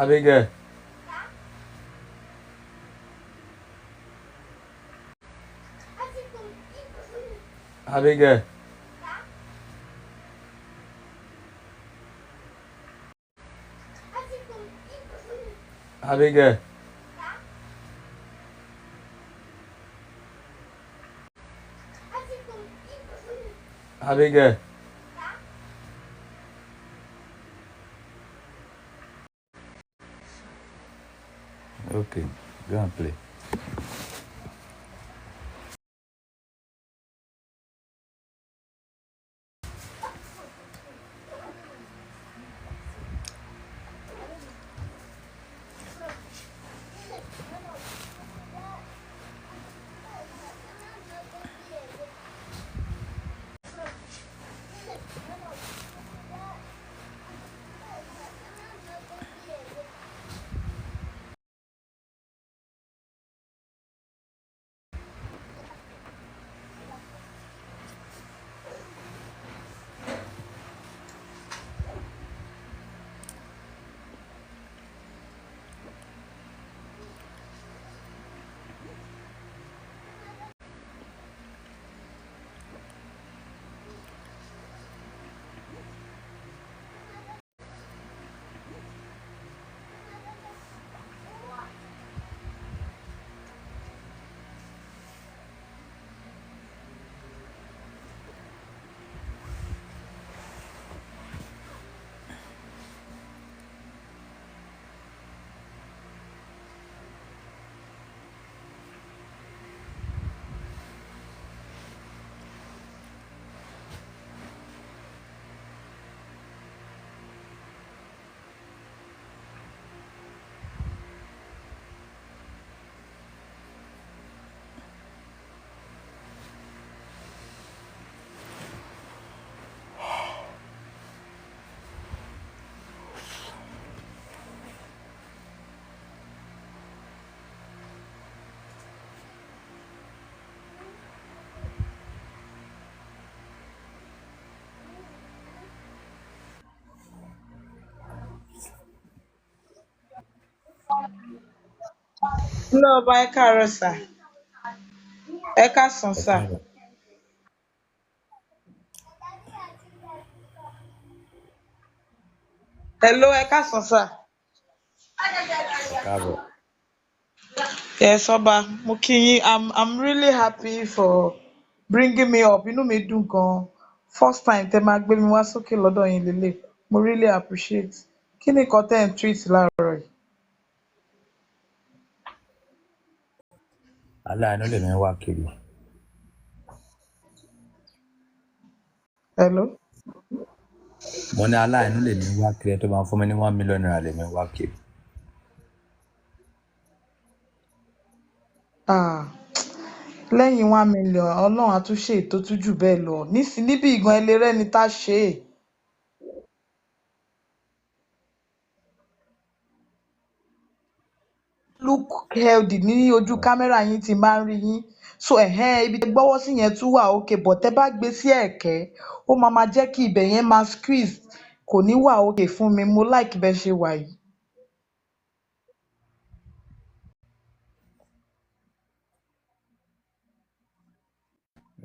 Abigail. Abigail. Abigail. Abigail. Okay, go and play. Hello ọba, ẹ káàárọ̀ sà, ẹ káàsán Ẹ sà. káàbọ̀. Hello, ẹ káàsán sà. Ẹ káàbọ̀. Yes ọba, mo kí yín. I'm really happy for bringing me up. Inú mi dùn gan. First time tẹ máa gbé mi wá sókè lọ́dọ̀ yín lélẹ̀. Mo really appreciate. Kí ni nǹkan tẹ́ ń tweet láàárọ̀ yìí? Aláàánú lèmi ń wá kiri. Hello. Mo ní aláàánú lèmi ń wá kiri, ẹni tó máa fún mi ní ₦1 million lèmi ń wá kiri. Ah, lẹ́yìn 1 million, Ọlọ́run á tún ṣe ètò tún jù bẹ́ẹ̀ lọ. Nísìn níbi ìgan ẹlẹ́rẹ́ ni tá a ṣe é. Look healthy ní ojú kámẹ́rà yín tí máa ń rí yín, so ẹ̀hẹ́n ibi tẹ́ gbọ́wọ́ sí yẹn tún wà okay, but tẹ́ bá gbé sí ẹ̀kẹ́, ó máa jẹ́ kí ibẹ̀ yẹn máa squeeze, kò ní wà okay fún mi. Mo like bẹ́ẹ̀ ṣe wà yìí.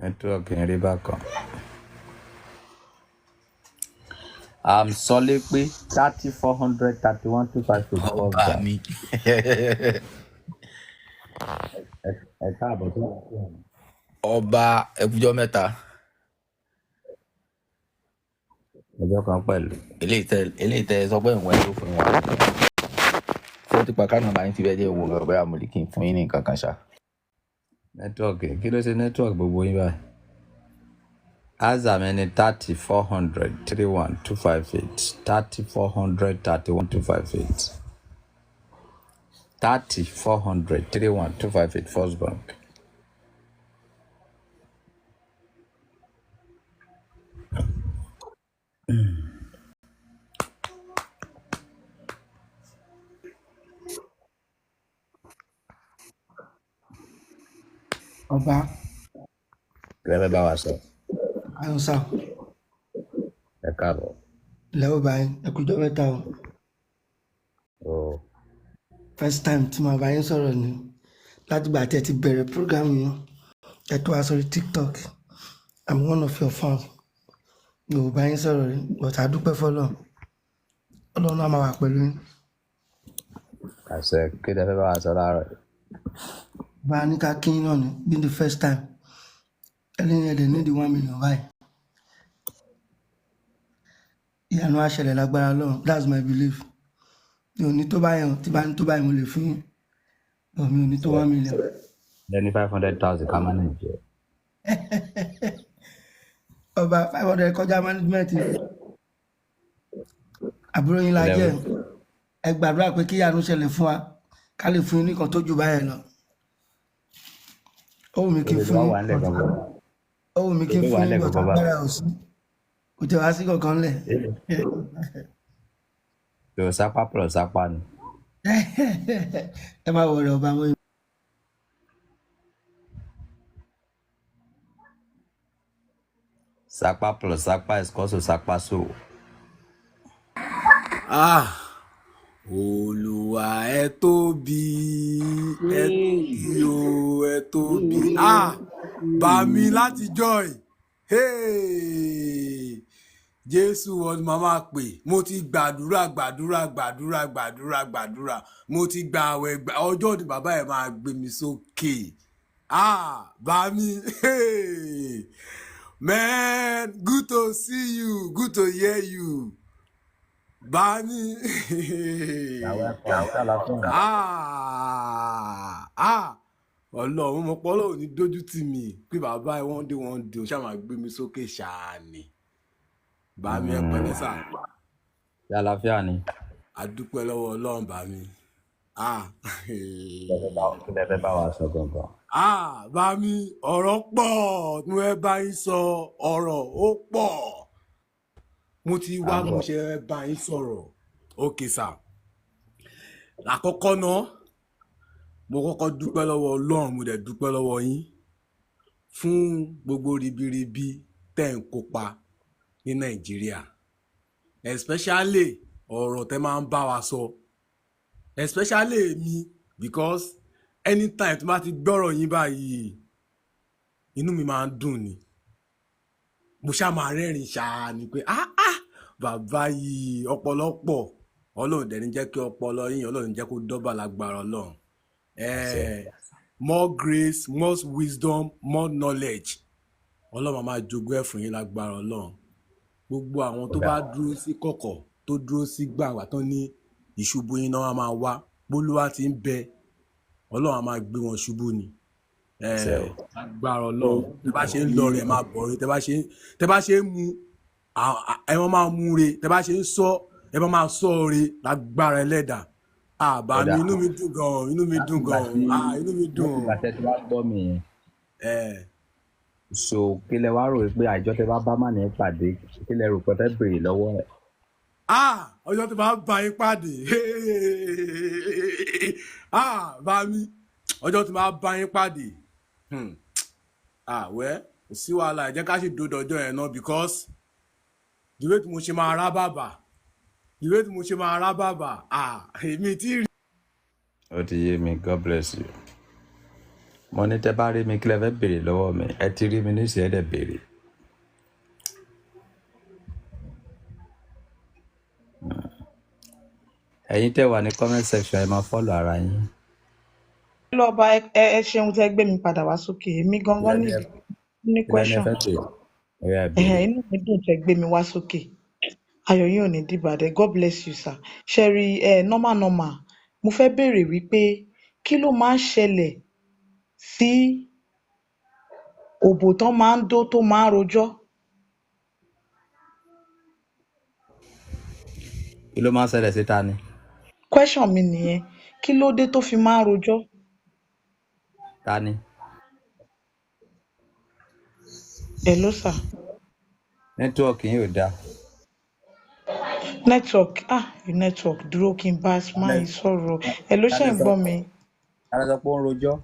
Network ń rí bákan. Sọlé pé 30 400 31 258 first Ọba bank. mi. Ẹ káàbọ̀ tó wà sí ọ̀nà. Ọba, ẹkújọ mẹ́ta. Ọjọ́ kan pẹ̀lú. Eléyìí tẹ sọ pé ìwọ̀n ẹ̀ ló fún wa, ṣé ó ti pa kánò bá yín ti fẹ́ jẹ́ owó rẹ̀, bóyá mo lè kí n fún yín ní nǹkan kan ṣá. Network kí ló ṣe network gbogbo yín báyìí? Azam ẹni 30 400 31 258, 30 400 31 258, 30 400 31 258, first bank. Ọba. Kí lẹ fẹ́ bá wa sọ? Ayọ̀sà. Ẹ káàbọ̀. Lẹ́wọ̀ báyìí, ẹ kújọ́ mẹ́ta o. O First time tí màá bá yín sọ̀rọ̀ ni látìgbà tí ẹ ti bẹ̀rẹ̀ program yẹn, ẹ tó wá sórí TikTok. I'm one of your fans. Mi ò bá yín sọ̀rọ̀ rí, but a dúpẹ́ fọ́lọ́run. Ọlọ́run á máa wà pẹ̀lú yín. Àṣẹ. Kí lẹ fẹ́ bá wa sọ láàárọ̀ yìí? Bá a ní ká kí yín náà ni, being the first time. Ẹni yẹn dẹ̀ ní the 1 million báyìí. Ìyanu á ṣẹlẹ̀ lágbára Ọlọ́run. That's my belief. Mi ò ní tó báyìí o, tí bá ní tó báyìí mo lè fún yín. But mi ò ní tó 1 million. Lẹ́ni 500,000 ká manage ẹ̀. Ọba, 500 kọjá management. Àbúrò yín la Ilẹ̀ jẹ́. wí. Ẹ gbàdúrà pé kí ìyanu ṣẹlẹ̀ fún wa, ká lè fún yín nìkan tó jù báyẹn lọ. Ó wù mí kí n Èló fún ló yín, wà nílẹ̀ but gangan? ó wù mí kí n Èló wà fún yín, nílẹ̀ but gangan bá? agbára ò sí. Kò tẹ̀ wá sí kankan lẹ̀. Yóò sápá plus sápá ni. Ẹ má wọrẹ ọba wọn. Sápá plus sápá is equals to sápá so. Ah, Olúwa, ẹ tóbi, ẹ tóbi o, ẹ tóbi. Ah, bá mi láti joy. Hey! Jésù wọn ni màá máa pè. Mo ti gbàdúrà, gbàdúrà, gbàdúrà, gbàdúrà, gbàdúrà. Mo ti gba àwẹ̀ gbà ọjọ́ ni bàbá ẹ̀ máa gbé mi sókè. Ah, bá mi. Hey! Man, good to see you, good to hear you. Bá mi. You are welcome. Ṣàlàfíà. Ah, ah, Ọlọ́run, mo pọ́ Ọlọ́run ní dójú tì mí pé bàbá ẹ wọ́n dé wọ́n dé o ṣáà máa gbé mi sókè ṣáà ni. Bá mi, ẹ pẹ̀lẹ́ sà. Ṣàlàfíà ni. A dúpẹ́ lọ́wọ́ Ọlọ́run, bá mi. Ah, Kí lẹ fẹ́ bá wa sọ gangan? ah, bá mi, ọ̀rọ̀ pọ̀ tí mo fẹ́ bá yín sọ, ọ̀rọ̀ ó pọ̀. Mo ti À wá ń bí mo bọ̀. ṣe fẹ́ bá yín sọ̀rọ̀. Okay sà. Àkọ́kọ́ náà, mo kọ́kọ́ dúpẹ́ lọ́wọ́ Ọlọ́run, mo dẹ̀ dúpẹ́ lọ́wọ́ yín fún gbogbo ribiribi tẹ́ ń kópa ní Nàìjíríà, especially ọ̀rọ̀ tẹ́ máa ń bá wa sọ, especially mi, because anytime tí mo bá ti gbọ́rọ̀ yín báyìí, inú mi máa ń dùn ni. Mo ṣáà máa rẹ́rìn ṣáá ni pé ah ah, bàbá yìí ọ̀pọ̀lọpọ̀. Ọlọ́run dẹ̀ ní jẹ́ kí ọpọlọ yín, Ọlọ́run jẹ́ kó dọ́bà lágbára Ọlọ́run. Àṣẹ. More grace, more wisdom, more knowledge, Ọlọ́run máa jogún ẹ̀ fún yín lágbára Ọlọ́run. Gbogbo àwọn tó Ó dà. bá dúró sí kọ̀kọ̀, tó dúró sí gbàngbà tán ní ìṣubú yín náà máa wá, bólúwa ti ń bẹ, Ọlọ́run á máa gbé wọn ṣubú ni. Àṣẹ o. Lágbára Ọlọ́run, tẹ bá ṣe ń lọ rẹ̀ máa bọ̀ rẹ̀, tẹ bá ṣe ń mu ẹ máa máa mú re, tẹ bá ṣe ń sọ ẹ máa máa sọ re lágbára Ẹlẹ́dàá. Àbá Ó dà. mi, inú mi dùn gan, inú mi dùn Láti ìgbà gan. tí Ah, inú mi láti dùn. ìgbà tẹ́ ti wá gbọ́ mi yẹn. So kí lẹ wá rò pé àjọ tẹ bá bá mà ní pàdé, kí lẹ rò pé fẹ́ béèrè lọ́wọ́ ẹ̀? Ah, ọjọ́ tó bá bá yín pàdé, ah, bá mi, ọjọ́ tó bá bá yín pàdé, Ah, wẹ́, kò sí wàhálà, ẹ jẹ́ ká sì dòdò ọjọ́ yẹn náà, because the way tí mo ṣe máa rá bàbà, the way tí mo ṣe máa rá bàbà, ah, èmi tí rí. Ó ti yé mi, God bless you. Mo ní tẹ bá rí mi, kí lẹ fẹ́ béèrè lọ́wọ́ mi? Ẹ ti rí mi níṣẹ́, ẹ dẹ̀ béèrè. Ẹ̀yin tẹ́ wà ní comment section, ẹ máa follow ara yín. Lọ́ba, ẹ ṣeun tẹ́ gbé mi padà wá sókè. Èmi gangan Kí lẹ ní ní ní ẹ kí lẹ ní ẹ question. fẹ́ béèrè? Ó yá, ẹ Ẹ̀hẹ̀n, béèrè. inú mi dùn tẹ́ gbé mi wá sókè. Ayọ̀ yín ò ní dìbàdẹ́. God bless you, sir. Ṣẹ́rí ẹ, normal normal. Mo fẹ́ béèrè wípé kí ló máa ń ṣẹlẹ̀ sí òbò tán máa ń dó tó máa ń rojọ́? Kí ló máa ń ṣẹlẹ̀ sí ta ni? Question mi nìyẹn. Kí ló dé tó fi máa ń rojọ́? Ta ni? Hello, sir. Network yín ò dáa. Network, ah, network dúró kí n bá Smile sọ̀rọ̀. Hello, Ta ṣé lẹ ń sọ gbọ́ mi? Ta lẹ sọ pé ó ń rojọ́?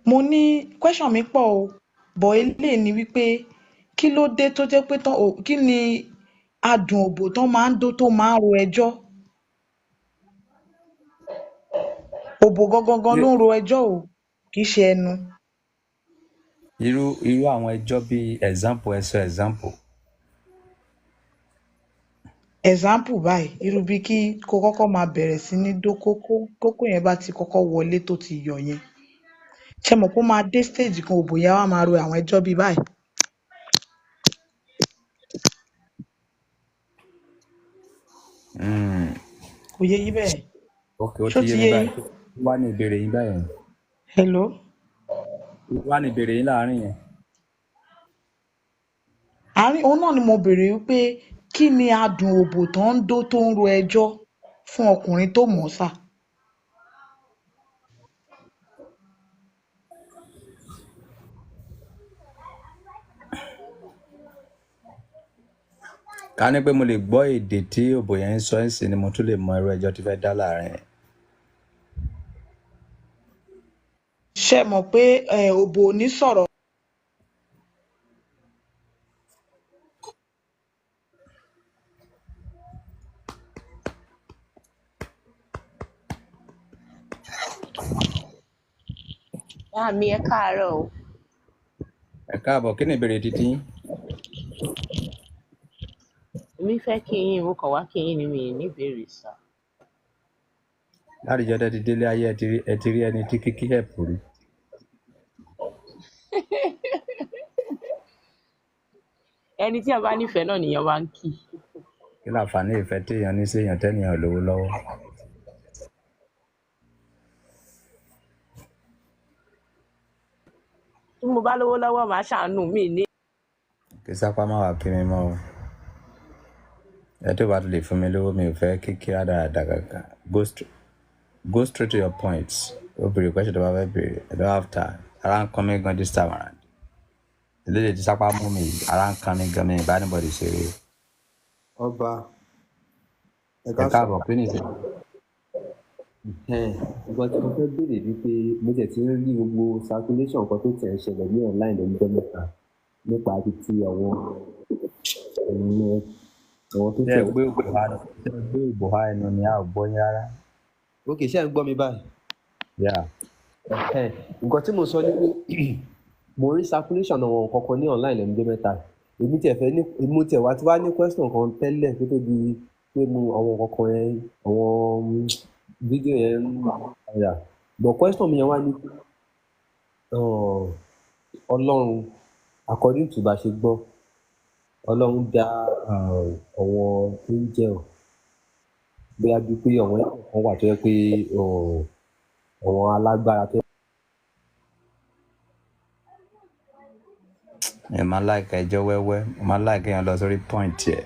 Mo ní question mi pọ̀ o, but eléyìí ni wípé kí ló dé tó jẹ́ pé tán kí ni adùn òbò tán máa ń dó tó máa ń ro ẹjọ́? Òbò gangan gan ló ń ro ẹjọ́ o, kì í ṣe ẹnu. Irú àwọn ẹjọ́ bíi example, ẹ sọ example. Example báyìí, irú bí kí kó kọ́kọ́ máa bẹ̀rẹ̀ sí ní dó kókó, kókó yẹn bá ti kọ́kọ́ wọlé tó ti yọ̀ yẹn, ṣe mọ̀ pé ó máa dé stage kan, òbò yẹn á wá máa ro àwọn ẹjọ́ bíi báyìí. Kò yé yín bẹ́ẹ̀? Ok, ó Ṣó ti ti yé mi yé báyìí. yín? Kí wá ní ìbéèrè yín báyìí? Hello? Kí wá ní ìbéèrè yín láàárín yẹn? Àárín òun náà ni mo béèrè wípé kí ni adùn òbò tó ń dó tó ń ro ẹjọ́ fún ọkùnrin tó mọ̀ ọ́ sà? Ká ní pé mo lè gbọ́ èdè tí òbò yẹn ń sọ ẹ̀ sí ni mo tún lè mọ irú ẹjọ́ tí fẹ́ dá láàárín yẹn. Ṣé ẹ mọ̀ pé òbò ò ní sọ̀rọ̀? Bá mi, ẹ káàárọ̀ o. Ẹ káàbọ̀, kí ni ìbéèrè títí yín? Èmi fẹ́ kí yín, mo kàn wá kí yín ni, mi ì níbèrè sá. Láti jọ́ tẹ́ ti délé ayé, ẹ ti rí ẹni tí kíkí ẹ̀pù rí? Ẹni tí a bá nífẹ̀ẹ́ náà nìyẹn wá ń kí. Kí láǹfààní ìfẹ́ téèyàn ní séèyàn tẹ́nìyàn ò lówó lọ́wọ́? Tí mo bá lówó lọ́wọ́, màá ṣàánú mi ní. Kí sápá má wàá kí mi mọ́ o. Ẹ tó bá ti lè fún mi lówó, mi ò fẹ́ kíkí rádaràda kankan. Go straight to your point. Ó béèrè question tó bá fẹ́ béèrè. I don't have time. Ara ń kan mí gan this time around. Eléyìí tí sápá mú mi yìí, ara ń kan mí gan, mi ì bá anybody ṣeré. Ọba, ẹ Ẹ káàsán. káàbọ̀, kí ni ìṣe? Nǹkan tí mo fẹ́ béèrè ni pé mo tẹ̀ ti ń rí gbogbo circulation nǹkan tó tẹ̀ ń ṣẹlẹ̀ ní online lẹ́nu ọjọ́ mẹ́ta nípa ti àwọn àwọn tó Ṣé ẹ tẹ̀. gbé òbò há, ṣé ẹ gbé òbò há ẹnu ni? A ò gbọ́ yín rárá. Ok, ṣé ẹ ń gbọ́ mi báyìí? Yeah. Nǹkan tí mo sọ ni pé mo rí circulation àwọn nǹkan kan ní online lẹ́nu ọjọ́ mẹ́ta. Èmi tiẹ̀ fẹ́ ní, mo tiẹ̀ wá ti wá ní question kan tẹ́lẹ̀ kó tó di pé mo àwọn nǹkan kan yẹn, àwọn fídíò yẹn ń padà. But question mi yẹn wá ní pé Ọlọ́run, according to bá ṣe gbọ́, Ọlọ́run dá àwọn angel, bóyá bíi pé àwọn angel kan wà tó jẹ́ pé àwọn alágbára tó Ẹ máa like ẹjọ́ wẹ́wẹ́, mo máa like kéèyàn lọ sórí point ẹ̀.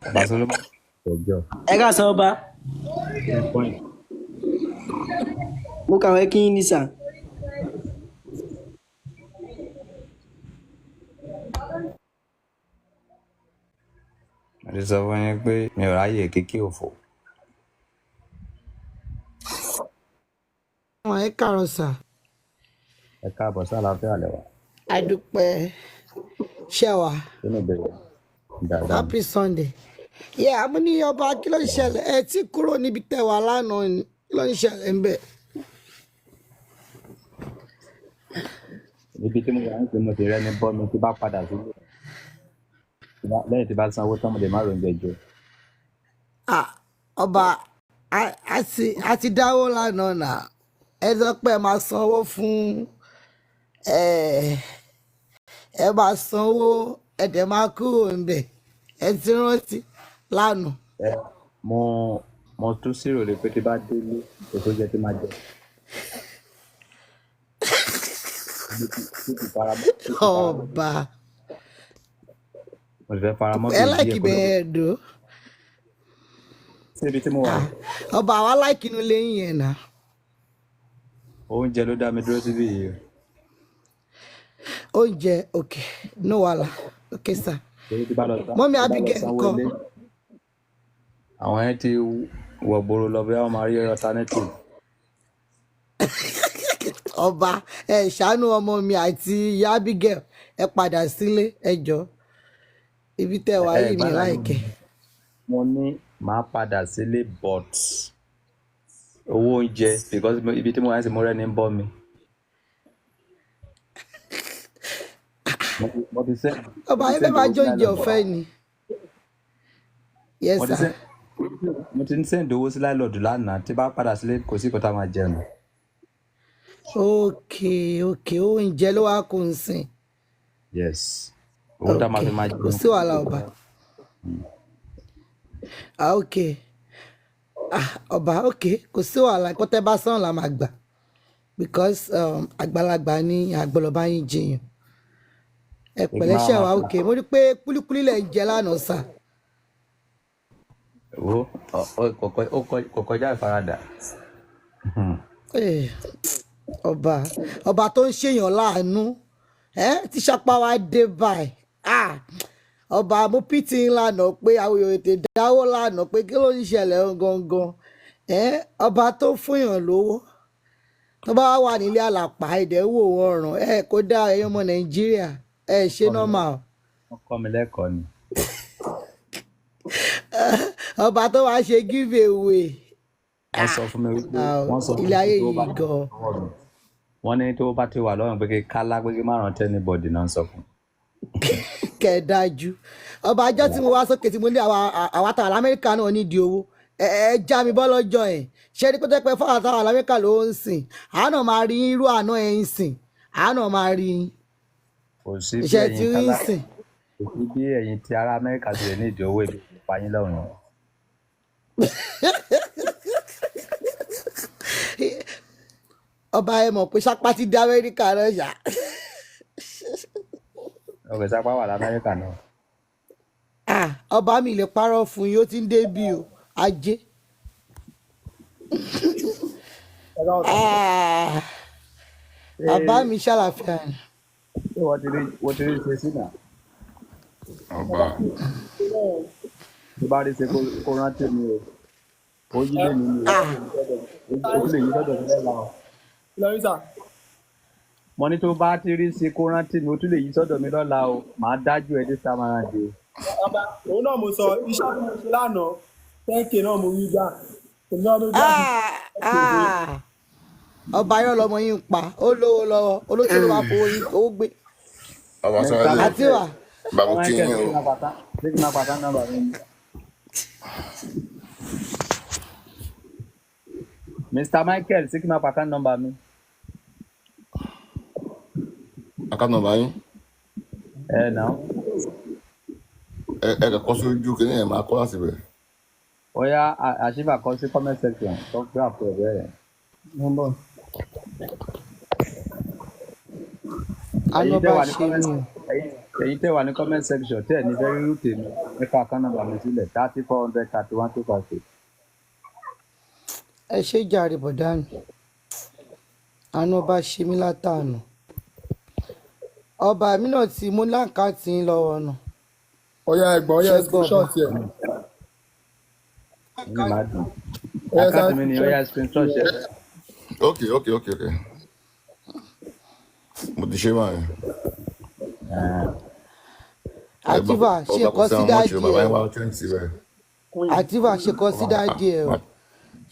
Bàbá Solomon ẹjọ́. Ẹ káàsán, ọba. Kí ni point? Mo kàwé kí yín ní sà. Mo ti sọ fún yín pé mi ò ráyè kíkí òfò. Wọn ẹ káàárọ̀ sà. Ẹ káàbọ̀ sí, àlàáfíà lẹ́wà? Àdúpẹ́, ṣẹwà? Kí ni ìbéèrè? Dáadáa. Happy Sunday. Yeah, àmú ní ọba, kí ló ń ṣẹlẹ̀? Ẹ tí kúrò níbi tẹ́ wà lánàá ni, kí ló ń ṣẹlẹ̀ ń bẹ̀? Níbi tí mo wà ń pè, mo ti rẹ́ni bọ́ mi tí bá padà sílé. Lẹ́yìn tí bá sanwó tán, mo lè má róúnjẹ jẹ. Ah, ọba, a ti dáwó lánàá nà. Ẹ sọ pé ẹ máa sanwó fún ẹ, ẹ máa sanwó, ẹ dẹ̀ máa kúrò ńbẹ̀. Ẹ ti rántí lánàá? Ẹ mo tún sírò lè pé tí bá délé, kò tó jẹ tí máa jẹ. Mo ti faramọ́. Ọba. Mo ti fẹ́ faramọ́ Ẹ bíi like díẹ̀ kó ló bẹ́ẹ̀ dò. Síbi tí mo wà, Ah, ọba, àwa like inú lẹ́yìn yẹn náà. Oúnjẹ ló dá mi dúró síbí yìí o. Oúnjẹ, ok, no wàhálà, ok sir. Torí tí bá lọ Mummy tí bá lọ Abigail sanwó ńkọ́? ilé, àwọn yẹn ti wọ̀ gbòòrò lọ, bí wọ́n máa rí alternative. Ọba, ẹ ṣàánú ọmọ mi àti ìyá Abigail, ẹ padà sílé, ẹ jọ, ibi tẹ wà Ẹ yìí mi gbádùn. láìkẹ. Mo ní màá padà sílé, but Owó oúnjẹ because ibi tí mo wá ń sìn mo rẹ́ni ń bọ́ mi. Mo ti send mo Ọba ti ẹ fẹ́ send máa owó sí jó oúnjẹ landlord. ọ̀fẹ́ ni. Yes Mo ti sir. send mo ti ń send owó sí landlord lánàá tí bá padà sílé kò sí nǹkan tá a máa jẹun. Ok ok, oúnjẹ ló wá kó ń sìn. Yes. Owó tá a máa Ok, fi máa kò jẹun. sí wàhálà ọba. Ah ok, ah ọba, ok, kò sí wàhálà, nǹkan tẹ́ bá sàn la máa gbà because àgbàlagbà ní àgbọ̀lọba yín jiyàn. Ẹ Èmi pẹ̀lẹ́ máa ṣẹ̀ máa wá fi ok, mo rí pé kúlíkúlí lẹ̀ ń jẹ lánàá sà. owó kò kọjá ìfaradà. Eh, ọba ọba tó ń ṣèyàn láàánú ẹ tí sápá wa dé báyìí, ah ọba, mo pt ń lànà pé àwọn èèyàn ètè dáwó lánàá pé kí ló ń ṣẹlẹ̀ gangan, ẹ ọba tó fúnyàn lówó tó bá wà nílé àlàpà ìdẹ́wò ọ̀ràn ẹ kó dá ẹ̀yin ọmọ Nàìjíríà ẹ ṣe Kọ́ mi nọ́mà o. wọ́n kọ́ mi lẹ́kọ̀ọ́ ni. Ọba tó wá ṣe give away, Wọ́n sọ fún mi wípé ah wọ́n sọ fún ilé mi pé ayé tó bá yìí ti wà gan lọ́wọ́ mi. Wọ́n ní tó bá ti wà lọ́wọ́ mi pé kí kálá pé kí má rántí anybody náà sọ fún mi. Kẹ dájú ọba, ajọ́ tí mo wá sókè tí mo ní àwa táwa lamẹ́ríkà náà nídìí owó, ẹ ẹ já mi bọ́ lọ́jọ́ ẹ̀ ṣé ní pẹ́tẹ́pẹ́ fáwọn táwa lamẹ́ríkà ló ń sìn, àánà máa rí irú àná ẹ̀ ń sìn, àánà máa rí yín. Kò sí bí Iṣẹ́ tí ẹ̀yin rí ń kálá sìn. kò sí bí ẹ̀yin ti ará Amẹ́ríkà ti lè ní ìdí owó ibi ìpa yín lọ́rùn. Ọba, ẹ mọ̀ pé sápá ti dé Amẹ́ríkà náà ṣá. Ọkọ̀ sápá wà lamẹ́ríkà náà. Ah, ọba mi lè parọ́ fún yín, ó ti ń débí o, ajé. Ah, Ṣé bàbá mi ṣàlàfíà ni. ṣé wọ́n ti rí ṣe sí náà? Ọba Tó bá rí ṣe kó rántí mi o. Ó yí lé mi ni o. Ah, Ó tún lè yí sọ́dọ̀ mi lọ́la o. Mo ní tó bá ti rí ṣe kó rántí mi, ó tún lè yí sọ́dọ̀ mi lọ́la o. Màá dájú ẹ this time around o. Ọba òun náà mo sọ iṣẹ́ tí mo ṣe lánàá, 10K náà mo rí gbà, èmi náà ló gbà ah, ah. Ọba irọ́ lọmọ yín ń pa, ó lówó lọ́wọ́, olóṣèlú máa fowó yín owó gbé. Ọba Mr. sáré Àti Michael wà bá mo Mr. kí Michael yín ṣé o kí n máa pàtà ṣé kí n máa pàtà nọ́mbà mi ni? Mr. Michael ṣé kí n máa pàtà nọ́mbà mi? Account number yín? Ẹ nà ó. Ẹ ẹ kàn kọ sójú kí ni ẹ máa kọ láti bẹ̀. Ó yá àṣìbà kọ sí comment section tó gbé àpò ẹ̀ bẹ́ẹ̀. Mo ń bọ̀. Ẹ̀yin àná tẹ́ bá wà ní ṣe comment mí o. ẹ̀yin tẹ́ wà ní comment section tẹ́ ẹ̀ ní fẹ́ rírú tèmi ẹ fa account number mi sílẹ̀ 304031256. Ẹ ṣe jàre bọ̀dá mi, àánú ọba ṣe mí látàánú. Ọba mi náà ti mú láǹkàtì yín lọ́wọ́ náà. Ọ̀yá ẹ̀gbọ́n, ọ̀yá Ṣẹ́gun ọba. screenshot ẹ̀. Inú mi á dùn. Ọ̀yá Àkáǹtì mi ni ó screenshot. yá screenshot ṣe. Ok, mo ti ṣe báyìí. Ẹ bá Àtìfà ṣe ọba kò nǹkan sí sí àwọn mọ́ọ̀ṣì dáàdì o, bàbá ẹ yín o. wá 20 bẹ́ẹ̀. Àtìfà ṣe nǹkan sí dáàdì ẹ o.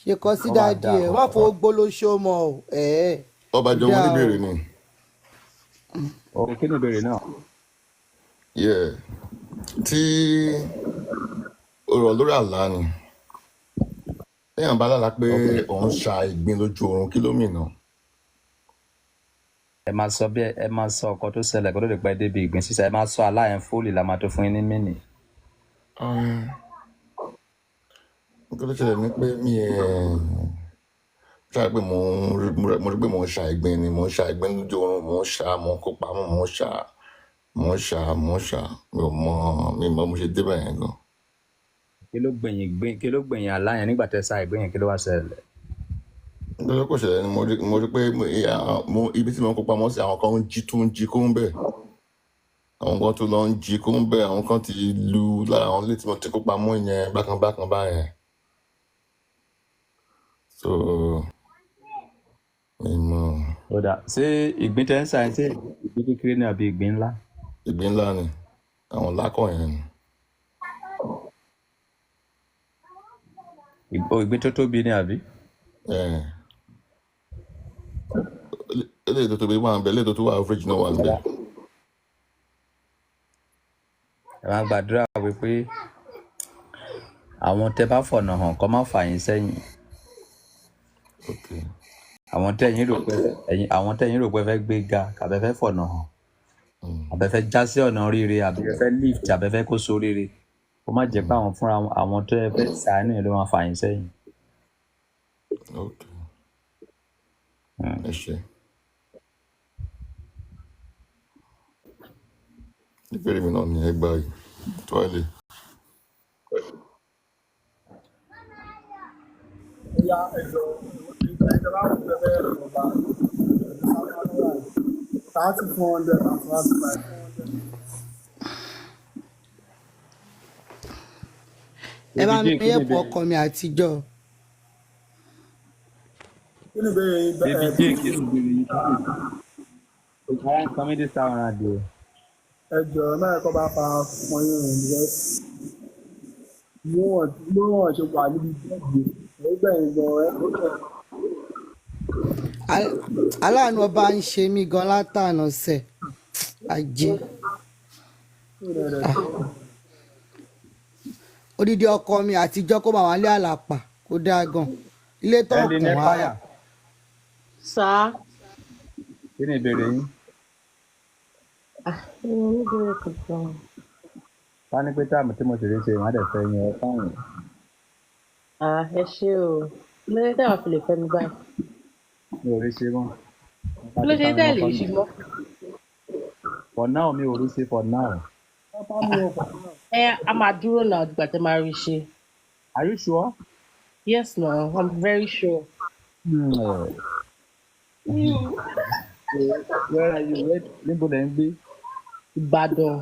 Ṣe nǹkan sí Ó máa dáàdì dáa. ẹ o. Má fowó gbólóṣó mọ́ o. Ẹ̀ẹ́ Ọba kò jọ mo dáa ní o. ìbéèrè ni. O kí ni ìbéèrè náà? Yeah. Tí ọ̀rọ̀ lórí àlá ni téèyàn bá lálàá pé Ok. òun ṣa ìgbín lójú oorun, kí ló mìíràn? Ẹ máa sọ bí ẹ máa sọ ọkọ tó ṣẹlẹ̀ kó tó lè pẹ́ débi ìgbín sísá, ẹ máa sọ aláyẹn fóòlì la máa tó fún yín ní mínì. Nǹkan tó ṣẹlẹ̀ ni pé mi ẹ̀ ṣáà pé mo rí pé mò ń ṣa ìgbín ni, mò ń ṣa ìgbín lójú oorun, mò ń ṣa, mò ń kó pamọ́, mò ń ṣa, mò ń ṣa, mò ń ṣa, mi ò mọ, mi ò mọ bó ṣe débẹ̀ yẹn gan. Kí ló gbẹ̀yìn gbìn, kí ló gbẹ̀yìn aláyẹn nígbà tẹ́ sa ìgbín yẹn, kí ló wá ṣẹlẹ̀? Nítorí kò ṣẹlẹ̀ ni mo rí pé ibi tí mo ń kó pamọ́ sí, àwọn kan ń jí tó ń jí kó ń bẹ̀, àwọn kan tó lọ ń jí kó ń bẹ̀, àwọn kan ti lu lára àwọn ilé tí mo ti kó pamọ́ yẹn bákan bákan báyẹn, so mi mọ. Ó dà, ṣé ìgbín tẹ́ ń sa yẹn, ṣé ìgbín kékeré ni àbí ìgbín ńlá? Ìgbín ńlá ni, àwọn lákọ̀ yẹn ni. Ìgbín tó tóbi ni àbí? Eh, eléyìí tó tóbi wà ń bẹ, eléyìí tó tó wà average náà wà ń bẹ. Ẹ máa gbàdúrà wípé àwọn tẹ bá fọ̀nà hàn kọ́ má fà yín sẹ́yìn. Ok. Àwọn tẹ̀yìn rò pé ẹ̀yin, àwọn tẹ̀yìn rò pé fẹ́ gbé ga àbẹ fẹ́ fọ̀nà hàn, àbẹ fẹ́ já sí ọ̀nà rere, àbẹ fẹ́ lift, àbẹ fẹ́ kó sóríire, kó má jẹ́ pé àwọn fúnra wọn, àwọn tó ẹ fẹ́ ṣàánú yẹn ló máa fà yín sẹ́yìn. Ok. Ẹ ṣe. Ìbéèrè mi náà ni ẹ gbà yìí. Tó wà lè. Bóyá ẹjọ ìjọba wù pé bẹ́ẹ̀ lọ́ba 3,425. Ẹ bá Baby mi J, kí ni ẹ̀pù ìbéèrè? ọkọ mi àtijọ́. Kí ni ìbéèrè yín? Baby Ẹ J, kí ni ìbéèrè yín? Ara ń kan mí this time around o. Ẹjọ náà kọ́ bá fa wọn yín rìn because bí wọ́n ṣe wà níbi bẹ́ẹ̀dì nígbẹ̀yìn gan ẹ. Aláàánú ọba ń ṣe mí gan látànà sẹ ajé. Ah, odidi ọkọ mi àtijọ́ kó máa wà lé àlàpà kó dáa gan ilé tó Ẹ lè kùn ní wá. fáyà. Sá. Kí ni ìbéèrè yín? Ah, mi ò ní ìbéèrè kankan. Ká ní pé táàmù tí mo sì rí ṣe ìwọ́n á dẹ̀ fẹ́ yín ẹ fáyìn. Ah, ẹ ṣé o. Kí ló dé tẹ́ wàá fi lè fẹ́ mi báyìí? Mi ò rí ṣe mọ́. Wọ́n bá Kí ló ti ṣe ká mi tẹ́ mọ́ lè kọ́nà. ṣe mọ́? For now, mi ò rí ṣe for now. Ẹ a máa dúró náà dìgbà tẹ́ máa rí ṣe. Are you sure? Yes, no, I'm very sure. Where are you? Where, níbo lẹ̀ ń gbé? Ìbàdàn.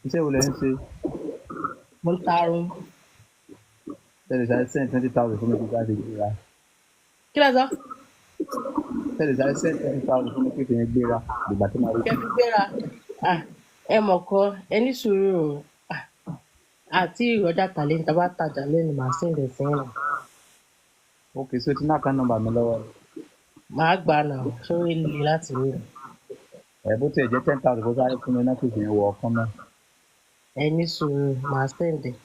Iṣẹ́ wo lẹ̀ ń ṣe? Mo ń tarun. Tẹ̀lé sáré send 20,000 fún mi kí n sáré gbéra. Kí lẹ sọ? Tẹ̀lé sáré send 20,000 fún mi kí n gbéra. Ìgbà tí màá rí Kẹ́ ṣe. fi gbéra. Ah, ẹ mọ̀ kọ́, ẹ ní sùúrù o. Ah, àti ìrọ̀jà tàlẹ́ ní tá bá tajà lẹ́nu màá send ẹ̀ sí yín náà. Ok, so ti ní account number mi lọ́wọ́. Màá gbà náà, sórí le láti rí. Ẹ bó tiẹ̀ jẹ́ 10,000 kó sáré fún mi náà kí n fi wọ ọkàn náà. Ẹ ní sùúrù, màá send ẹ̀.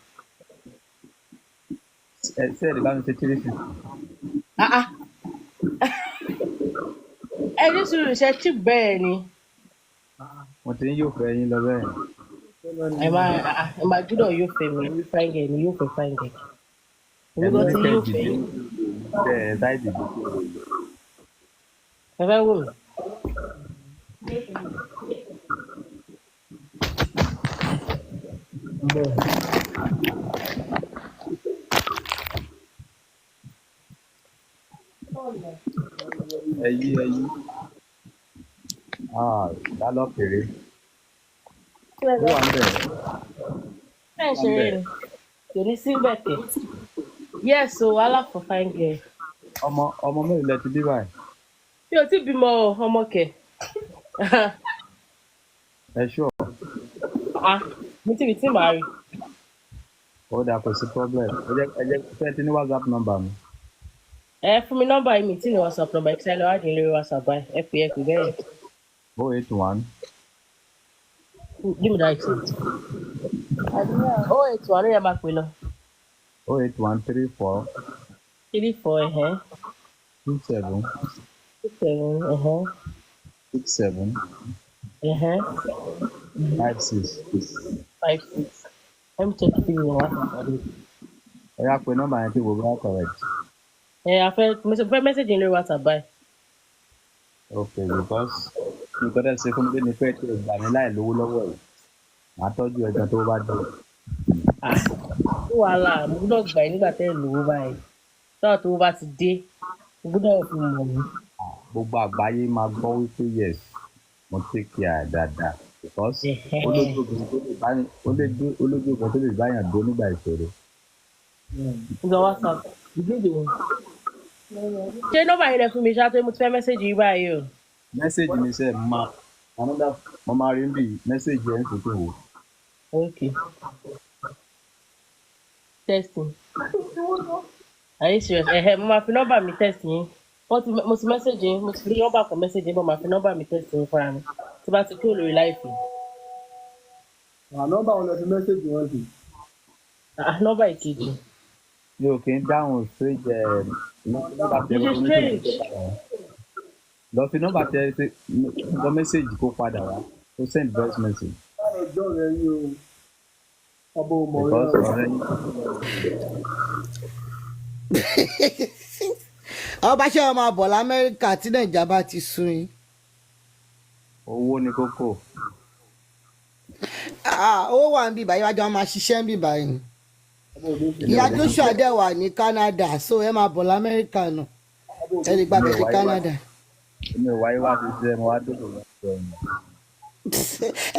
Ẹ ṣé ẹ lè bá mi ṣe 350. Ah ah. Ẹ ní sùúrù, ṣe cheap bẹ́ẹ̀ ni. Mo ti ń yóò fẹ́ yín lọ bẹ́ẹ̀. Ẹ máa ah ah, ẹ máa gbúdọ̀ yóò fẹ́ mi, rí fine girl ni yóò fẹ́ fine girl. Èmi Ẹ gan ní ti kẹ́ yóò dìde fẹ́ yín. ẹ ẹ sáì dìde. Ẹ fẹ́ wò mí. Ẹ yí ẹ yí. Ah, lálọ́ kéré. Kí lẹ Ó sọ? wà ń bẹ̀. Ṣé ẹ̀ ń Ó wà ń ṣeré bẹ̀. ni? Kò ní sí bẹ́ẹ̀ kẹ̀. Yes o, wàhálà for fine girl. Ọmọ mélòó lẹ ti bí báyìí? Mi ò tí bímọ o, ọmọ kẹ̀. Ẹ ṣọ́. Ah, mi tí mi tí màá rí. Ó dáa, kò sí problem. Ẹ jẹ́ fẹ́ ti ní WhatsApp number mi. Ẹ fún mi nọ́mbà yìí, mi tí ní WhatsApp number, ẹ sáré lọ wádìí lórí WhatsApp báyìí. Ẹ pè bẹ́ẹ̀. 081 Give me that thing. 081 ló yẹ máa pè lọ. 081 34 34 ẹ̀hẹ́n. 27 27 ẹ̀hẹ́n. 67 ẹ̀hẹ́n. 56. 56. Let me check if it's on WhatsApp. Ẹ yá pé nọ́mbà yẹn tí wo bá correct. Ẹ a fẹ́ mo ṣe fẹ́ message yín lórí WhatsApp báyìí. Okay, because nǹkan tẹ́ ṣe fún mi ní pé tí o gbà mí láì lówó lọ́wọ́ yìí. Màá tọ́jú ẹ̀gbọ́n tó bá dé. Ah, ní wàhálà, mo gbọ́dọ̀ gbà yín nígbà tẹ́ ẹ lówó báyìí. Tọ́wọ́ tó bá ti dé, mo gbọ́dọ̀ fi mọ̀ mí. Gbogbo àgbáyé máa gbọ́ wípé yes, mo take care dáadáa. Because olójú obìnrin tó lè báyàn dó nígbà ìṣòro. Ìgbà WhatsApp, ìgbéde wọn. Ṣé nọ́mbà yín lẹ fún mi ṣáá tó mo ti fẹ́ message yín báyìí o? Message mi sẹ́ ma another mo máa rí bí message ẹ̀ ń sòkè wò. Okay. Testing. Are you serious? Ẹ̀hẹ̀, mo máa fi nọ́mbà mi text yín. Wọ́n ti mo ti message yín, mo ti fi nọ́mbà kan message yín, but màá fi nọ́mbà mi text yín fúnra mi. Tí bá ti kúrò lórí live. À nọ́mbà wọn lọ fi message wọn sí. Ah, nọ́mbà ìkejì. Mi ò kí ń dáhùn strange nọ́mbà tẹ It lọ is fi message strange. kó padà wá. Lọ fi nọ́mbà tẹ lọ message kó padà wá. Kó send voice message. Báwo jọ rẹ yín o? Ọba ò mọ̀ Because yẹn o. ọ̀rẹ́ yín Ọba, ṣé ẹ máa bọ̀ lamẹ́ríkà tí Nàìjà bá ti sun yín? Owó ni kókó. Ah, owó wà ń bì báyìí, wájú wọn máa ṣiṣẹ́ ń bì báyìí ni. Ọba ò ní fi Èmi Ìyá ò ní Joshua dẹ̀ wà ní Canada, so ẹ máa bọ̀ lamẹ́ríkà náà. Ọba ò Ẹ ní lè èmi gbàbẹ̀ ò dé wáyé wá Canada. Èmi ò wáyé wá ṣiṣẹ́, mo wá dókòwò lọ́dọ̀ ẹ̀yìn.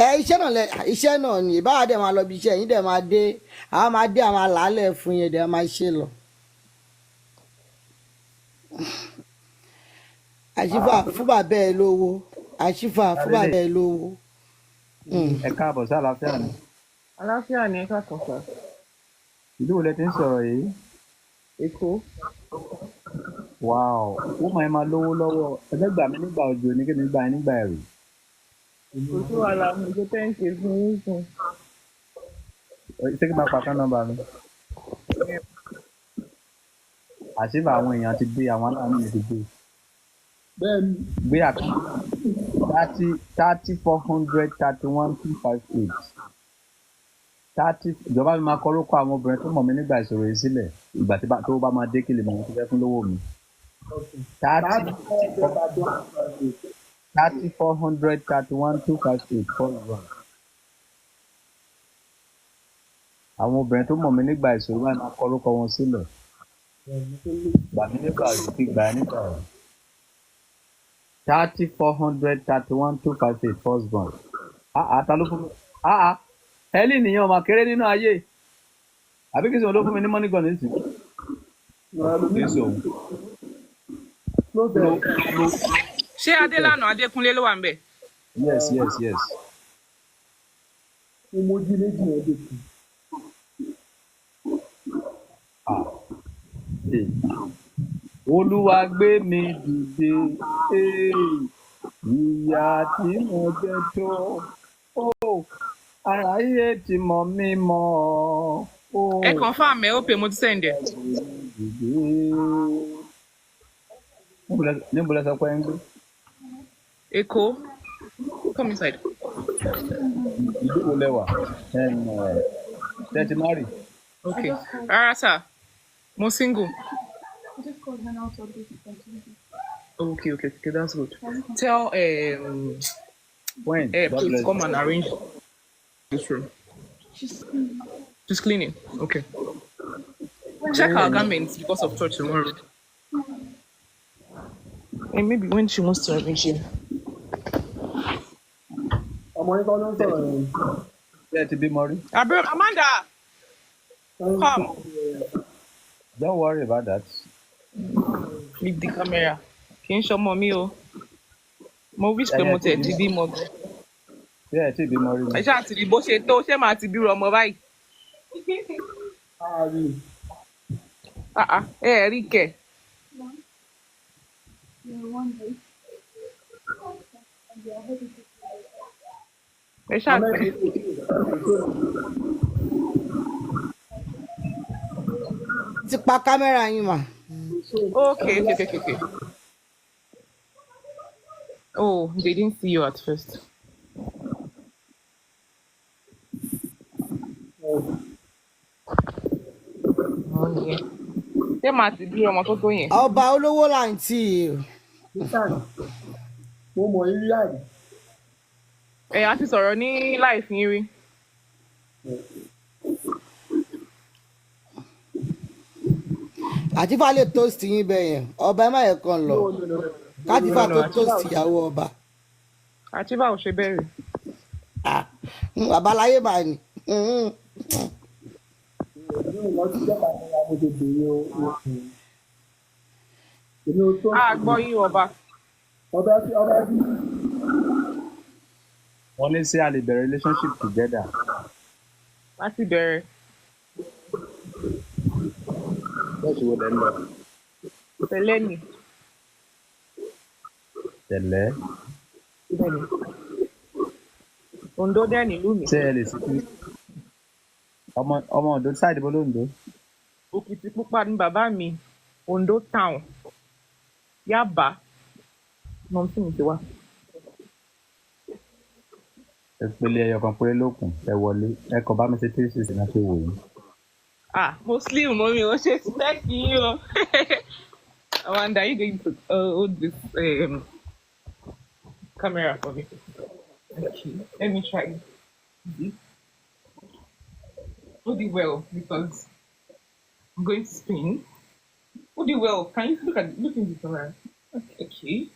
Ẹ iṣẹ́ náà lẹ, iṣẹ́ náà ni ìbára dẹ̀ máa lọ bí iṣẹ́ yín dẹ̀ máa dé, àwọn máa dé, àwọn àlàálẹ̀ fún yẹn dẹ̀ máa ṣe lọ. Àṣìfà fún bàbá ẹ lówó, àṣìfà fún bàbá Lálẹ́ ẹ lówó. Ẹ káàbọ̀ sí àlàáfíà ni. Àlàáfíà ni, ẹ káàsán sir. Ìlú wo lẹ ti ń sọ̀rọ̀ yìí? Èkó. Wow, ó máa máa lówó lọ́wọ́. Ẹ fẹ́ gbà mí nígbà òjò ní kí mi gbà yín nígbà ẹ̀rù. Kò sí wàhálà, mo ṣe 10K fún yín sùn. Ṣé kí n máa pa account number mi? Àṣìbà àwọn èèyàn ti gbé, àwọn aláàánú mi ti gbé. Bẹ́ẹ̀ ni. Gbé account 30 30 431 258 30. Ìjọba mi máa kọ orúkọ àwọn obìnrin tó mọ̀ mí nígbà ìṣòro yìí sílẹ̀. Ìgbà tí tó bá máa dé kí lè mọ̀ wọ́n tó fẹ́ fún lówó mi. 30 30 431 258. 30 431 258 41. Àwọn obìnrin tó mọ̀ mí nígbà ìṣòro báyìí máa kọ orúkọ wọn sílẹ̀. Gbà mí nígbà òjò kí gbà ẹ́ nígbà ẹ̀rù. 30 431 258 first born. Ah ah, ta ló fún mi? Ah ah, Helen nìyẹn ọmọ kéré nínú ayé. Àbí kìí sọ ló fún mi ní money gun nísìnyí? Kìí sọ òun. Ló Ló bẹ̀rẹ̀. ló Ṣé Adélànà Adékúnlé ló wà ń bẹ̀? Yes. Mo mojú méjì yẹn dé kù. Ah, eh. Olúwa gbé mi dìde. Eh, ìyà tí mo jẹ tó. Oh, aráyé ti mọ̀ mí mọ́. Oh, Ẹ confirm ẹ ó pè, mo ti send ẹ. gbé mi dìde. Níbo lẹ sọ pé ń gbé? Èkó, come inside. Ìlú wo lẹ wà? Ṣé ẹ ti marry? Okay. Rárá sir, mo single. Okay, that's good. Tell When? God please bless come you. and arrange this room. She's cleaning. Okay. Check her garments because of church tomorrow. And maybe when she wants to arrange it. Ọmọ yín kọ́ ló ń sọ̀rọ̀ yẹn. Ṣé ẹ ti bímọ rí? Abro Amanda, come. Don't worry about that. Leave the camera. Kì í ṣọmọ mi o. Mo wish pé Ẹ̀yin mo ẹ ti tiẹ̀ ti bímọ. bímọ gan. Ṣé ẹ ti bímọ rí Ẹ ni? ṣáà ti rí bó ṣe tó, ṣé màá ti bírú ọmọ báyìí? Ààrẹ. Ah ah, ẹ ẹ̀ rí kẹ̀. Ẹ ṣáà Amẹ́ríkà ti. Ti pa camera yín mà. Okay. Oh, they didn't see you at first. Oh, yeah. Ṣé màá ti bí ọmọ tó tó yẹn? Ọba, olówó làǹtí. Mo mọ̀ yín rí àrí. Ẹ á ti sọ̀rọ̀ ní live yín rí. Àtìfà lè toast yín bẹ́ẹ̀ yẹn. Ọba, ẹ má yẹ kàn lọ. No, no, no, no. Kátìfà No, tó no, toast ìyàwó ọba. Àchífà ò ṣe bẹ́ẹ̀ rí. Ah, babaláyé mà ní. Èmi ò rántí jọ́ta ní mo ṣe bèrè o. Èmi ò tó. A gbọ́ yín, ọba. Ọba tí ọba tí Wọ́n ní ṣé a lè bẹ̀rẹ̀ relationship together. Láti bẹ̀rẹ̀. Ṣọ́ọ̀ṣì wo lẹ ń lọ? Tẹ̀lé ni. Tẹ̀lẹ́. Bẹ́ẹ̀ni. Ondo dẹ́ nílùú mi. Ṣé ẹ lè ṣe kí ọmọ Ondo sáìdì bó lóńdó? Òkìtìpupa ni bàbá mi. Ondo town. Yaba. Mọ̀mísí mi ti wá. Ìpele ẹyọ kan péré lókun ẹ wọlé ẹ kàn bá mi ṣe 360 náà ṣe wò yín. Ah, Muslim mọ́mí, ó ṣe spec yín o. Amanda, are you going to hold this camera for me? Okay, let me try this. Hold it well because I'm going to spin. Hold it well. Can you look in the camera? Okay.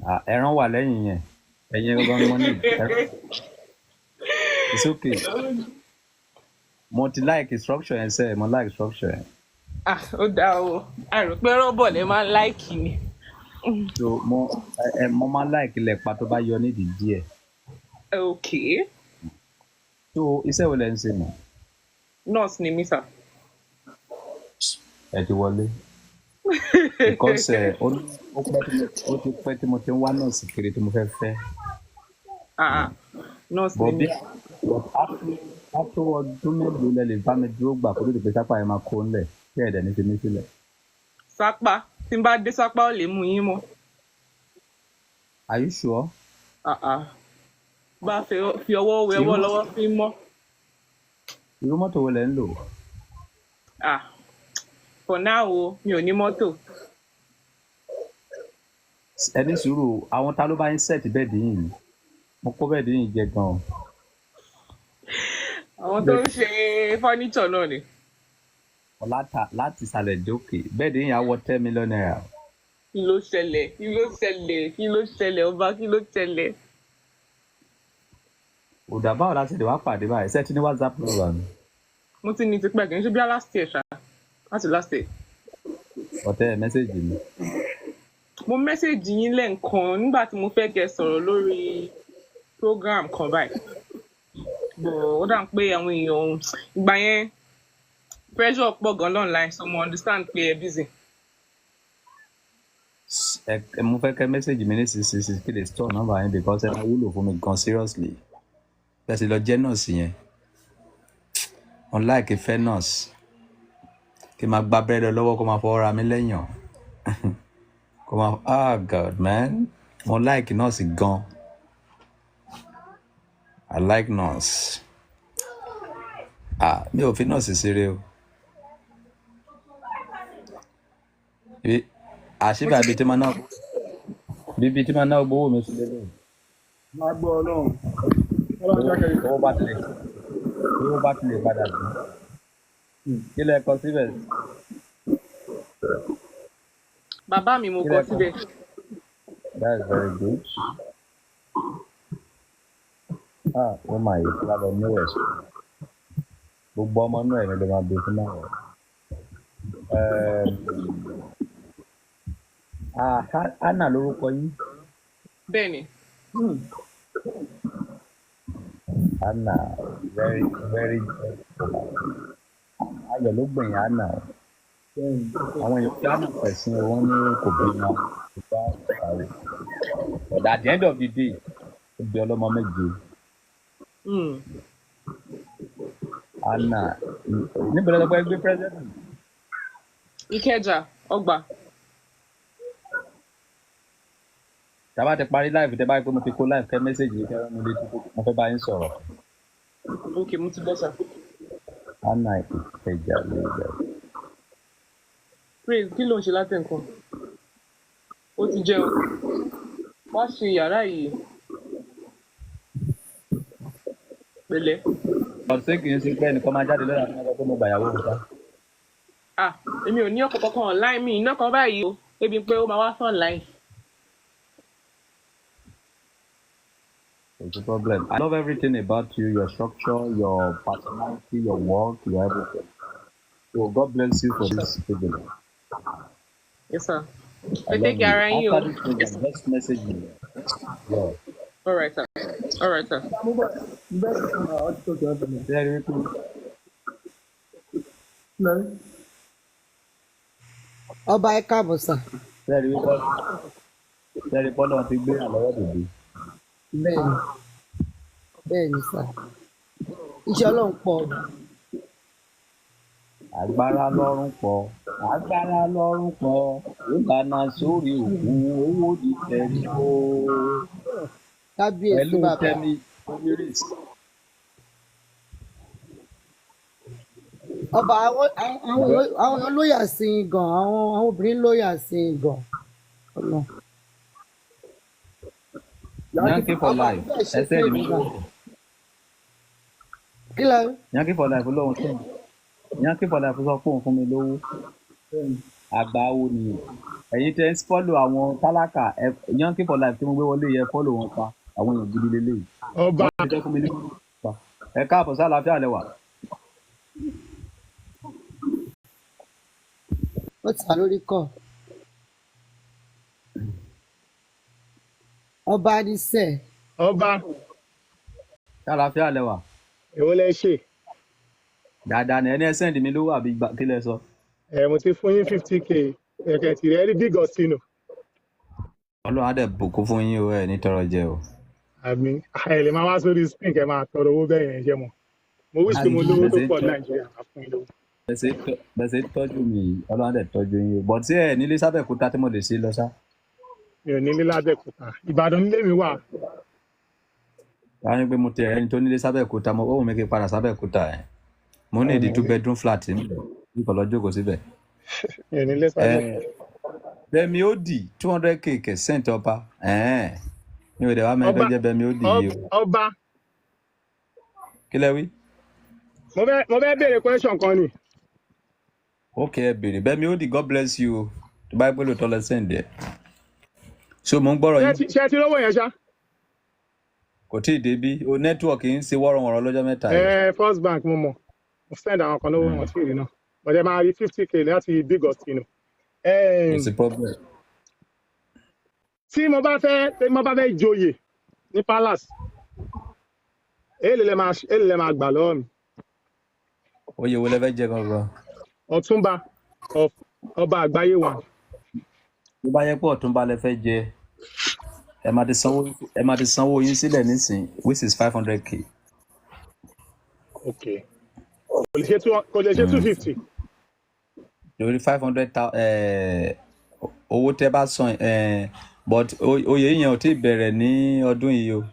Ah, ẹran wà lẹ́yìn yẹn. Ẹ̀yin gangan ni mo ní. It's okay. Mo ti like structure yẹn sẹ́, mo like structure yẹn. Ah, ó dáa o. Àrò pé rọ́bọ̀ lè máa ń láìkì ni. So mo ẹ mo máa like ilẹ̀ pa tó bá yọ nídìí díẹ̀. Okay. So iṣẹ́ wo lẹ ń ṣe mọ̀? Nurse ni mí sà. Ẹ ti wọlé. Because ẹ ó ó pẹ́ tí mo ó ti pẹ́ tí mo ti ń wá nọ́ọ̀sì kiri tí mo fẹ́ fẹ́. Ah, nurse ni But mí. bí but after ọdún mélòó lẹ lè bá mi dúró gbà kó tó di pé sápá yẹn máa kó ńlẹ̀ tí ẹ̀dẹ̀ ní fi mí sílẹ̀? Sápá. Tí n bá dé sápá ò lè mú yín mọ́. Are you sure? Ah ah. Bá fi ọwọ́ wẹ Irú ọwọ́ lọ́wọ́ fi ń mọ́. Irú mọ́tò wo lẹ ń lò? Ah, for now o, mi ò ní mọ́tò. Ẹ ní sùúrù, àwọn ta ló bá yín set bed yìí? Mo kó bed yìí jẹ gan-an. Àwọn tó ń ṣe furniture náà ni. Láti ìsàlẹ̀ dókè, bed yìí á wọ ₦10 million. Kí ló ṣẹlẹ̀? Kí ló ṣẹlẹ̀? Kí ló ṣẹlẹ̀ ọba? Kí ló ṣẹlẹ̀? Òdà báwo la ṣe lè wá pàdé báyìí? Ṣé ẹ ti ní WhatsApp number mi? Mo ti ní tipẹ́, kì í ṣe bí last year ṣá. Láti last year. Ọ̀tẹ́ ẹ̀ message mi. Mo message yín lẹ́ǹkan nígbà tí mo fẹ́ kẹ́ sọ̀rọ̀ lórí program kan báyìí. But ó dà pé àwọn èèyàn ìgbà yẹn pressure pọ̀ gan online, so mo understand pé ẹ busy. Ẹ mo fẹ́ kẹ́ message mi ní 666 kí lè store number yín because ẹ máa wúlò fún mi gan seriously. Bẹ́ẹ̀ sì lọ jẹ́ nọ́ọ̀sì yẹn. Mo like fẹ́ nọ́ọ̀sì. Kí n máa gba abẹ́rẹ́ lọ lọ́wọ́ kó máa fọwọ́ ra mi lẹ́yàn. Kó máa, ah God man, mo like nọ́ọ̀sì gan. I like nurse. Ah, mi ò fi nọ́ọ̀sì ṣeré o. Ibi àṣìbà ibi tí máa ná bíbi tí máa ná gbowó mi sí lélẹ̀. Máa gbọ́ Ọlọ́run. Ọlọ́run jákè. Owó bá tilẹ̀ padà dùn. Kí lẹ kọ síbẹ̀? Bàbá mi mo Kí kọ lẹ kọ? síbẹ̀. That's very good. Ah, ó máa yẹ kí lábẹ́ ní ẹ̀. Gbogbo ọmọ inú ẹ̀ ni ló máa bí fún náà. Ah, Anna lórúkọ yín. Bẹ́ẹ̀ni. Anna, very very ayọ̀ ló gbẹ̀yìn Anna. Àwọn èèyàn tí Anna pẹ̀sìn wọn ní kò bí wọn kò bá kàwé. But at the end of the day, ó bí ọlọ́mọ méje. Anna, níbo ló sọ pé gbé president? Ìkẹjà, ọgbà. Tá a bá ti parí live, tẹ́ bá rí pé mo ti kó live, kẹ́ message yìí kẹ́ rán mi létí pé mo fẹ́ bá yín sọ̀rọ̀. Ok, mo ti gbọ́ sà. Anna Ìkẹjà Lagos. Praise, kí ló ń ṣe látẹ̀kọ̀? Ó ti jẹun. Wá ṣe yàrá yìí. Pẹ̀lẹ́. Ọ̀sẹ̀ kì í ṣe pé ẹnìkan máa jáde lọ́la fún ọkọ pé mo gbàyàwó mi sá. Ah, èmi ò ní ọkọ̀ kankan online mi, iná kan báyìí o. Ebi pé ó máa wá sí online. Kò sí problem. I love everything about you, your structure, your personality, your work, your everything. So God bless you for this privilege. Yes, sir. I Ẹ take love you. care ara yín o. After this program, just message me. Yeah. All right, sir. All right, sir. Mo bẹ̀ bẹ́ẹ̀ sí fún wa, ó ti tó kí wọ́n fi mọ̀. Ṣé ẹ rí i pé Lẹ́yìn. Ọba, ẹ káàbọ̀ sà. Sẹ́ẹ̀rì bọ́lá ti gbé àlọ́wọ́ dòde. Bẹ́ẹ̀ni, bẹ́ẹ̀ni sà, iṣẹ́ Ọlọ́run pọ̀. Agbára lọ́rùn pọ̀, agbára lọ́rùn pọ̀, ó lànà sórí òkun, owó ní tẹ̀lé o. Kábíyèsí. Pẹ̀lú Bàbá. Tẹ́mi Omiris. Ọba, àwọn èèyàn lóyà sí i gan, àwọn obìnrin lóyà sí i gan. Ọlọ́run. Yankee for Ọba, life. bẹ́ẹ̀ ṣe Ẹ sẹ́ẹ̀dì mi fẹ́ lówó. Kí lẹ? Yankee for life lóhun sẹ́yìn. Yankee for life sọ pé òun fún mi lówó. Àgbà wo nìyẹn? Ẹ̀yin tẹ́ ń follow àwọn tálákà, Yankee for life tí mo gbé wọlé yẹ, follow wọn pa, àwọn èèyàn gidi lélẹ́yìí. Ọba. Wọ́n ti fẹ́ fún mi lówó pa. Ẹ káàbọ̀ sí, àlàáfíà lẹ wà. Ó ti wà lórí kọ ọba ní sẹ. Ọba. Sí, àlàáfíà lẹ wà. Èwo lẹ ṣe? Dáadáa ni. Ẹni ẹ send mi lówó àbí kí lẹ sọ? Ẹ mo ti fún yín 50K ẹkẹ tìrẹ rí big Austino. Ọlọ́run á dẹ̀ bùkún fún yín o, ẹ ní tọrọ jẹ o. Àmì. Ẹ lè máa wá sórí screen kẹ máa tọrọ owó bẹ́ẹ̀ yẹn jẹ́ mọ́. Mo wish pé mo lówó tó pọ̀ ní Nàìjíríà, máa fún yín lówó. Bẹ́sẹ̀ tọ́jú mi yìí, Ọlọ́run á dẹ̀ tọ́jú yín o. But tí ẹ nílé sábẹ̀kúta tí mo lè ṣe lọ sá. Mi ò nílé lábẹ́òkúta, Ìbàdàn nílé mi wà. Wọ́n á ní pé mo tẹ ẹni tó nílé sábẹ̀kúta, mo ó wù mí kí n padà sábẹ̀kúta ẹ̀. Mo ní ìdí two bedroom flat níbẹ̀, kí n kàn lọ jókòó síbẹ̀. Mi ò nílé sábẹ́òkúta. Bẹ́ẹ̀mi ó dì 200K kẹ̀ sent ọba. Mi ò dẹ̀ wá mẹ́rin tó Ọba. jẹ́ bẹ́ẹ̀mi ó dì yìí o. Ọba. Kí lẹ wí? Mo fẹ́ béèrè question kan ni. Ok, ẹ béèrè. Bẹ́ẹ̀mi ó dì, God bless you o. Tó bá yẹ pé lóòótọ́ lẹ send ẹ̀. So mo ń gbọ́rọ̀ Ṣé yín. ṣé ti rówó yẹn ṣá? Kò tí ì débí. O network ń ṣe wọ́rọ̀wọ̀rọ̀ lọ́jọ́ mẹ́ta yìí. Ẹ First Bank, mo mọ̀, mo send àwọn kan lówó, wọn tí ì rí náà, but ẹ máa rí 50K láti big Austino. Kò sí problem. Tí mo bá fẹ́ joyè ní palace, èlé lẹ máa gbà lọ́wọ́ mi? Oyè wo lẹ fẹ́ jẹ gangan? Ọ̀túnba of ọba àgbáyé one. Tó bá yẹ pé ọ̀túnba lẹ fẹ́ jẹ, ẹ máa ti sanwó yín sílẹ̀ nísìn, which is 500K. Ok, kò lè ṣe 250? Lórí 500, owó tẹ́ bá san, but oyè yẹn ò tí ì bẹ̀rẹ̀ ní ọdún yìí o,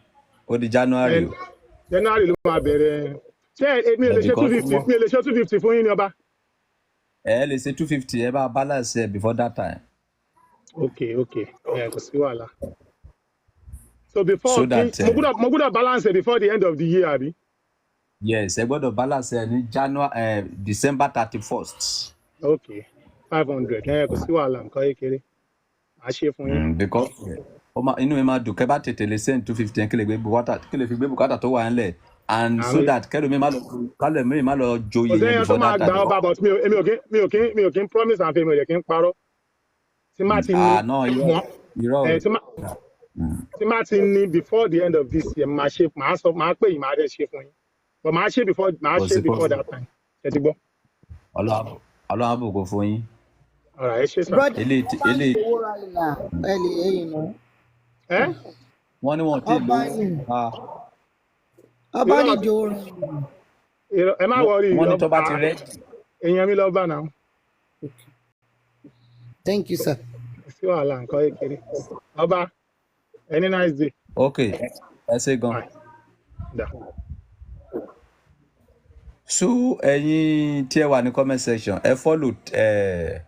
ó di January o. January ló máa bẹ̀rẹ̀. Ṣé èmi ò lè ṣe two Because fifty Mi ò lè ṣe 250 fún yín ní, ọba? Ẹ lè ṣe 250, ẹ bá balance ẹ before that time. Ok, ẹ kò sí wàhálà. So before So kí that mo gbúdọ̀ balance it before the end of the year, àbí? Yes, ẹ gbọ́dọ̀ balance ẹ ní January, December 31st. Ok, 500, ẹ kò sí wàhálà, nǹkan kékeré, màá ṣe fún yín. Because ó máa inú mi máa dùn kẹ́ bá tètè lè send 250 yẹn, kí lè fi gbé bùkátà tó wà ńlẹ̀ and so Àmì. that kẹlòmíì má lọ Kò joyè yẹn sẹ́yìn tó before máa that gbà, time. ọba, but mi ò kí ń promise and fail, mi ò dẹ̀ kí ń parọ́. Tí má ti ní Ah no, irọ́ irọ́. Ẹ tí má ti ní before the end of this year, màá ṣe, màá sọ, màá pè yín, màá dẹ̀ ṣe fún yín, but màá Kò ṣe sí before problem. that time. Ẹ ti gbọ́? Ọlọ́run á bùkún fún yín. Ọ̀rọ̀ ẹ ṣe sà. Brother, Eléyìí eléyìí owó ra ìlà ẹ lè ẹyìn náà. Ẹ wọ́n ní wọn ò tí ì Ọba lówó. ni Ah, ọba Irọ́. ní ìjòwò ra ìlà. Irọ́, ẹ má worry. Wọ́n ní tó bá ti ready. Èèyàn mi lọ bá náà. Thank you, sir. Kò sí wàhálà, nǹkan kékeré. Ọba, any nice day. Ok, ẹ ṣé gan. Bye. Da. So ẹ̀yin tí ẹ wà ní comment section, ẹ follow ẹ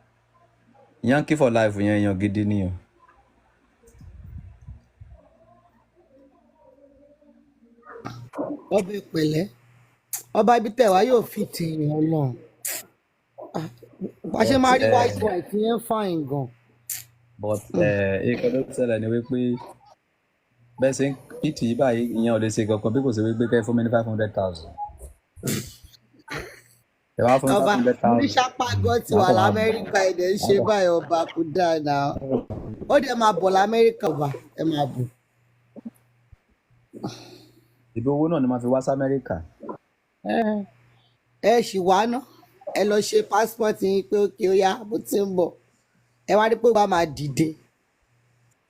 Yankee for life yẹn, èèyàn gidi ni o. Ọba, ìpẹ̀lẹ́ ọba, ibi tẹ̀ wá yóò fi tì yín Ọlọ́run. Bá ṣe But máa rí white white yẹn fine gan. But nǹkan tó ṣẹlẹ̀ ni wípé bẹ́ẹ̀ ṣe ń pìtì yìí báyìí, ìyẹn ò lè ṣe kankan bí kò ṣe wípé kẹ́ ẹ fún mi ní 500,000. Ẹ wá fún mi five Ọba hundred thousand. oníṣàpá gan ti Màá wà kàn máa bọ̀. lamẹ́ríkà, ẹ̀dẹ̀ ń ṣe báyìí. Ọba, kò dáa náà, ó dẹ̀ máa bọ̀ lamẹ́ríkà. Ọba, ẹ máa bọ̀. Ìbí owó náà ni màá fi wá sí Amẹ́ríkà. Ẹ ṣì wá ná. Ẹ lọ ṣe passport yín pé ókè ó yá mo ti ń bọ̀. Ẹ wá rí pé bá máa dìde.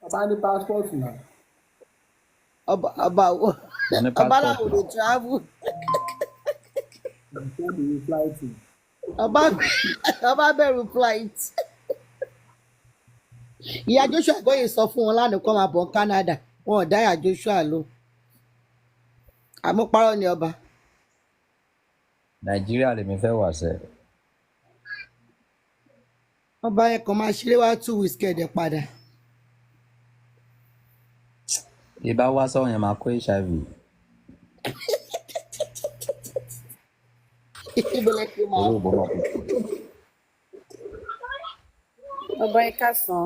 Bàbá ní passport náà. Ọba ọba Mo ní ọba passport làwọn ò lè náà. travel. Ìfẹ́ mi flight. Ọba ọba bẹ̀rù flight. Ìyá Joshua Gbọ́yè sọ fún wọn lánàá kó máa bọ̀ ní Canada. Wọn ò dá ìyá Joshua lò. Àmúparọ́ ni ọba. Nàìjíríà lèmi fẹ́ wà sẹ́. Ọba yẹn kàn máa ṣeré wá 2 weeks kẹ̀dẹ̀ padà. Ìbá wá sọ̀rọ̀ yẹn máa kó HIV. Ibo lẹ ti máa Owó kó. ìbọn máa kú. Ọba, ẹ káàsán.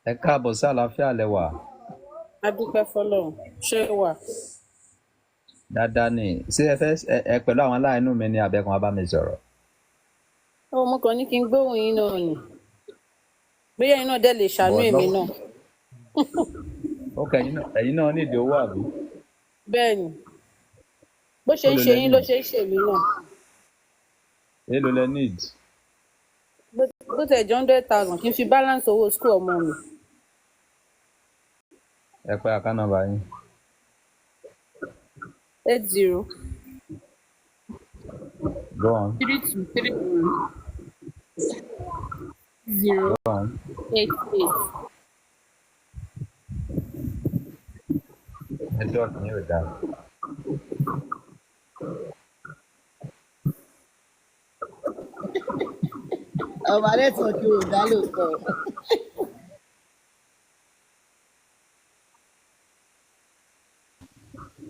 Ẹ káàbọ̀ sí, àlàáfíà lẹ́wà. A dúpẹ́ fọ́lọ́run. Ṣé ẹ wà? Dáadáa ni. Ṣé ẹ fẹ́ ẹ pẹ̀lú àwọn aláìnú mi ní abẹ́kan wá bá mi sọ̀rọ̀? Ó mo kàn ní kí n gbóhùn yín náà ni, bóyá ẹ̀yin náà dẹ̀ lè ṣàánú Bọ̀ èmi lọ́wọ́. náà. Ok, ẹ̀yin náà nídìí owó àbí? Bẹ́ẹ̀ ni, bó ṣe ń Èló ṣe lẹ yín ló need? ṣe ń ṣèmí náà. Èló lẹ need? Bó tẹ̀ jẹ́ 100,000 kí n fi balance owó school ọmọ mi. Ẹ pé account number yín. 80 Go on. 3231 0 Go on. 88. Network yín ò dáa. Ọba network ò dá lóòótọ́.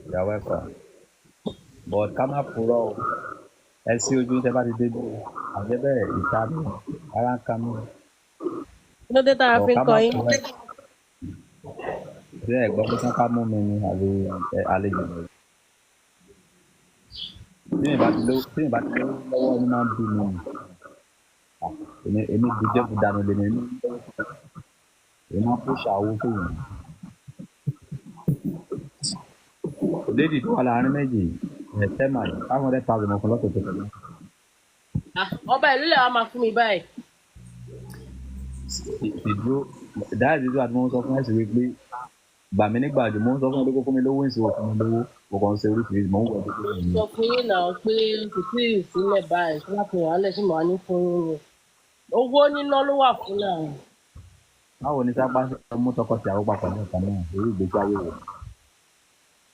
You are welcome. But ká má purọ́ o. Ẹ sí ojú tẹ bá ti dé bí o. Àjẹ́ bẹ́ẹ̀ ìta mi, ara ń ka mí. Kí ló dé tára But fi ń ká kọ má yín? purọ́. Ṣé ẹ gbọ́ pé sápá mú mi ni àbí àlejò mi? Tí mi bá ti lówó lọ́wọ́ ẹni máa ń bí mi nì. Èmi bùjẹ́ bùdànù lèmi ní èmi máa ń kó ṣàwó fèèyàn. Lady tó wà láàárín méjì ẹ̀ tẹ́mà yìí 500,000 mọ̀kàn lọ́sẹ̀ tó kọjá. Ah, ọba, ìlú lè wá máa fún mi báyìí? Ìdúró dáhà ìdúró àti mo ń sọ fún ẹ̀sìn wípé gbà mí nígbà àjò, mo ń sọ fún ẹ pé kó fún mi lówó, ìsìn fún mi lówó, mo kàn ń ṣe oríṣiríṣi, mo ń wọ̀ ọ́ pé Mo sọ fún yín náà pé kò tí ì sílẹ̀ báyìí, tí wọ́n fi hàn án lẹ̀ sí màá ní fún yín ni owó níná ló wà fún náà. Báwo ni sápá ṣe mú tọkọtìyàwó papọ̀ ní ọ̀kan náà orí ìgbésí ayé wò?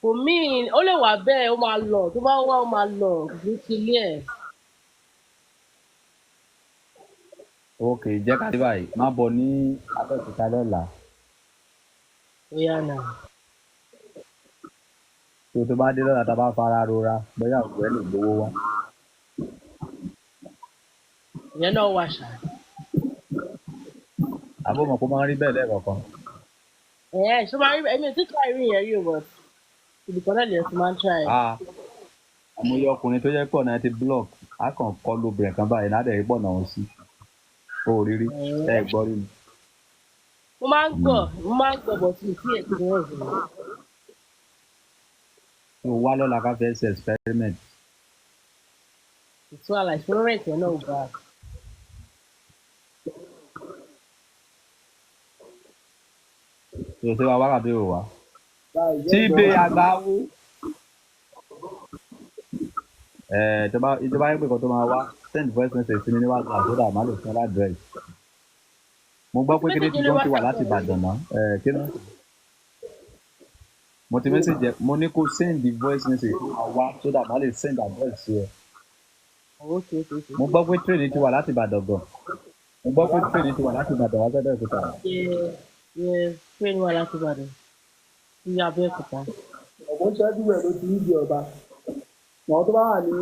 Kò míì, ó lè wà bẹ́ẹ̀, ó máa lọ, tó bá wá ó máa lọ ní ti ilé ẹ̀. Ok, jẹ́ ká dé báyìí, má bọ̀ ní Abẹ́òkúta lọ́la. Ó yá náà. Tó tó bá dé lọ́la, tá a bá fara rora, bóyá òkú ẹ lè gbowó wá. Ìyẹn náà wà ṣá. Àbó mọ̀ kó máa ń rí bẹ́ẹ̀ lẹ́ẹ̀kọ̀ọ̀kan. Ẹ̀ ṣó máa rí? Èmi ò tí try rí yẹn rí o, but ibìkan náà lè ti máa ń try. Ah, àmúyẹ ọkùnrin tó jẹ́ pé ọ̀nà ti block, á kàn kọlu obìnrin kan báyìí náà, dẹ̀ rí pọ̀nà òun sí. O ò rí rí, ẹ gbọ́ rí mi. Mo máa ń gbọ́, mo máa ń gbọ́, but mi ò tí experience rẹ̀. Tó wá lọ́la ká fẹ́ ṣe experiment. Ìtú àlà experiment yẹn náà ò bá. Tó ṣe wá wákàtí ò wá. Báyìí Tí jẹ́ bẹ ìjọba. àgbáwo. Ẹ tó bá yẹ pé kan tó máa wá, send voice message sí mi ní WhatsApp so that màá lè fún ẹ l'address. Mo gbọ́ pé kéde Message tí ní wọ́n ti wà WhatsApp láti ọ̀hún. Ìbàdàn náà. Ẹ kí ló? Mo ti message ẹ, mo ní kó send the voice message tó máa wá so that màá lè send address sí ẹ. Okay. Mo gbọ́ pé train ti wà láti Ìbàdàn gan. Mo gbọ́ pé train ti wà láti Ìbàdàn wá sẹ́dọ̀ Òkúta. Yeah, train wà láti Ìbàdàn sí Abẹ́òkúta. Ọ̀pọ̀ ń ṣe everywhere ló ti ń di ọba. Àwọn tó bá wà ní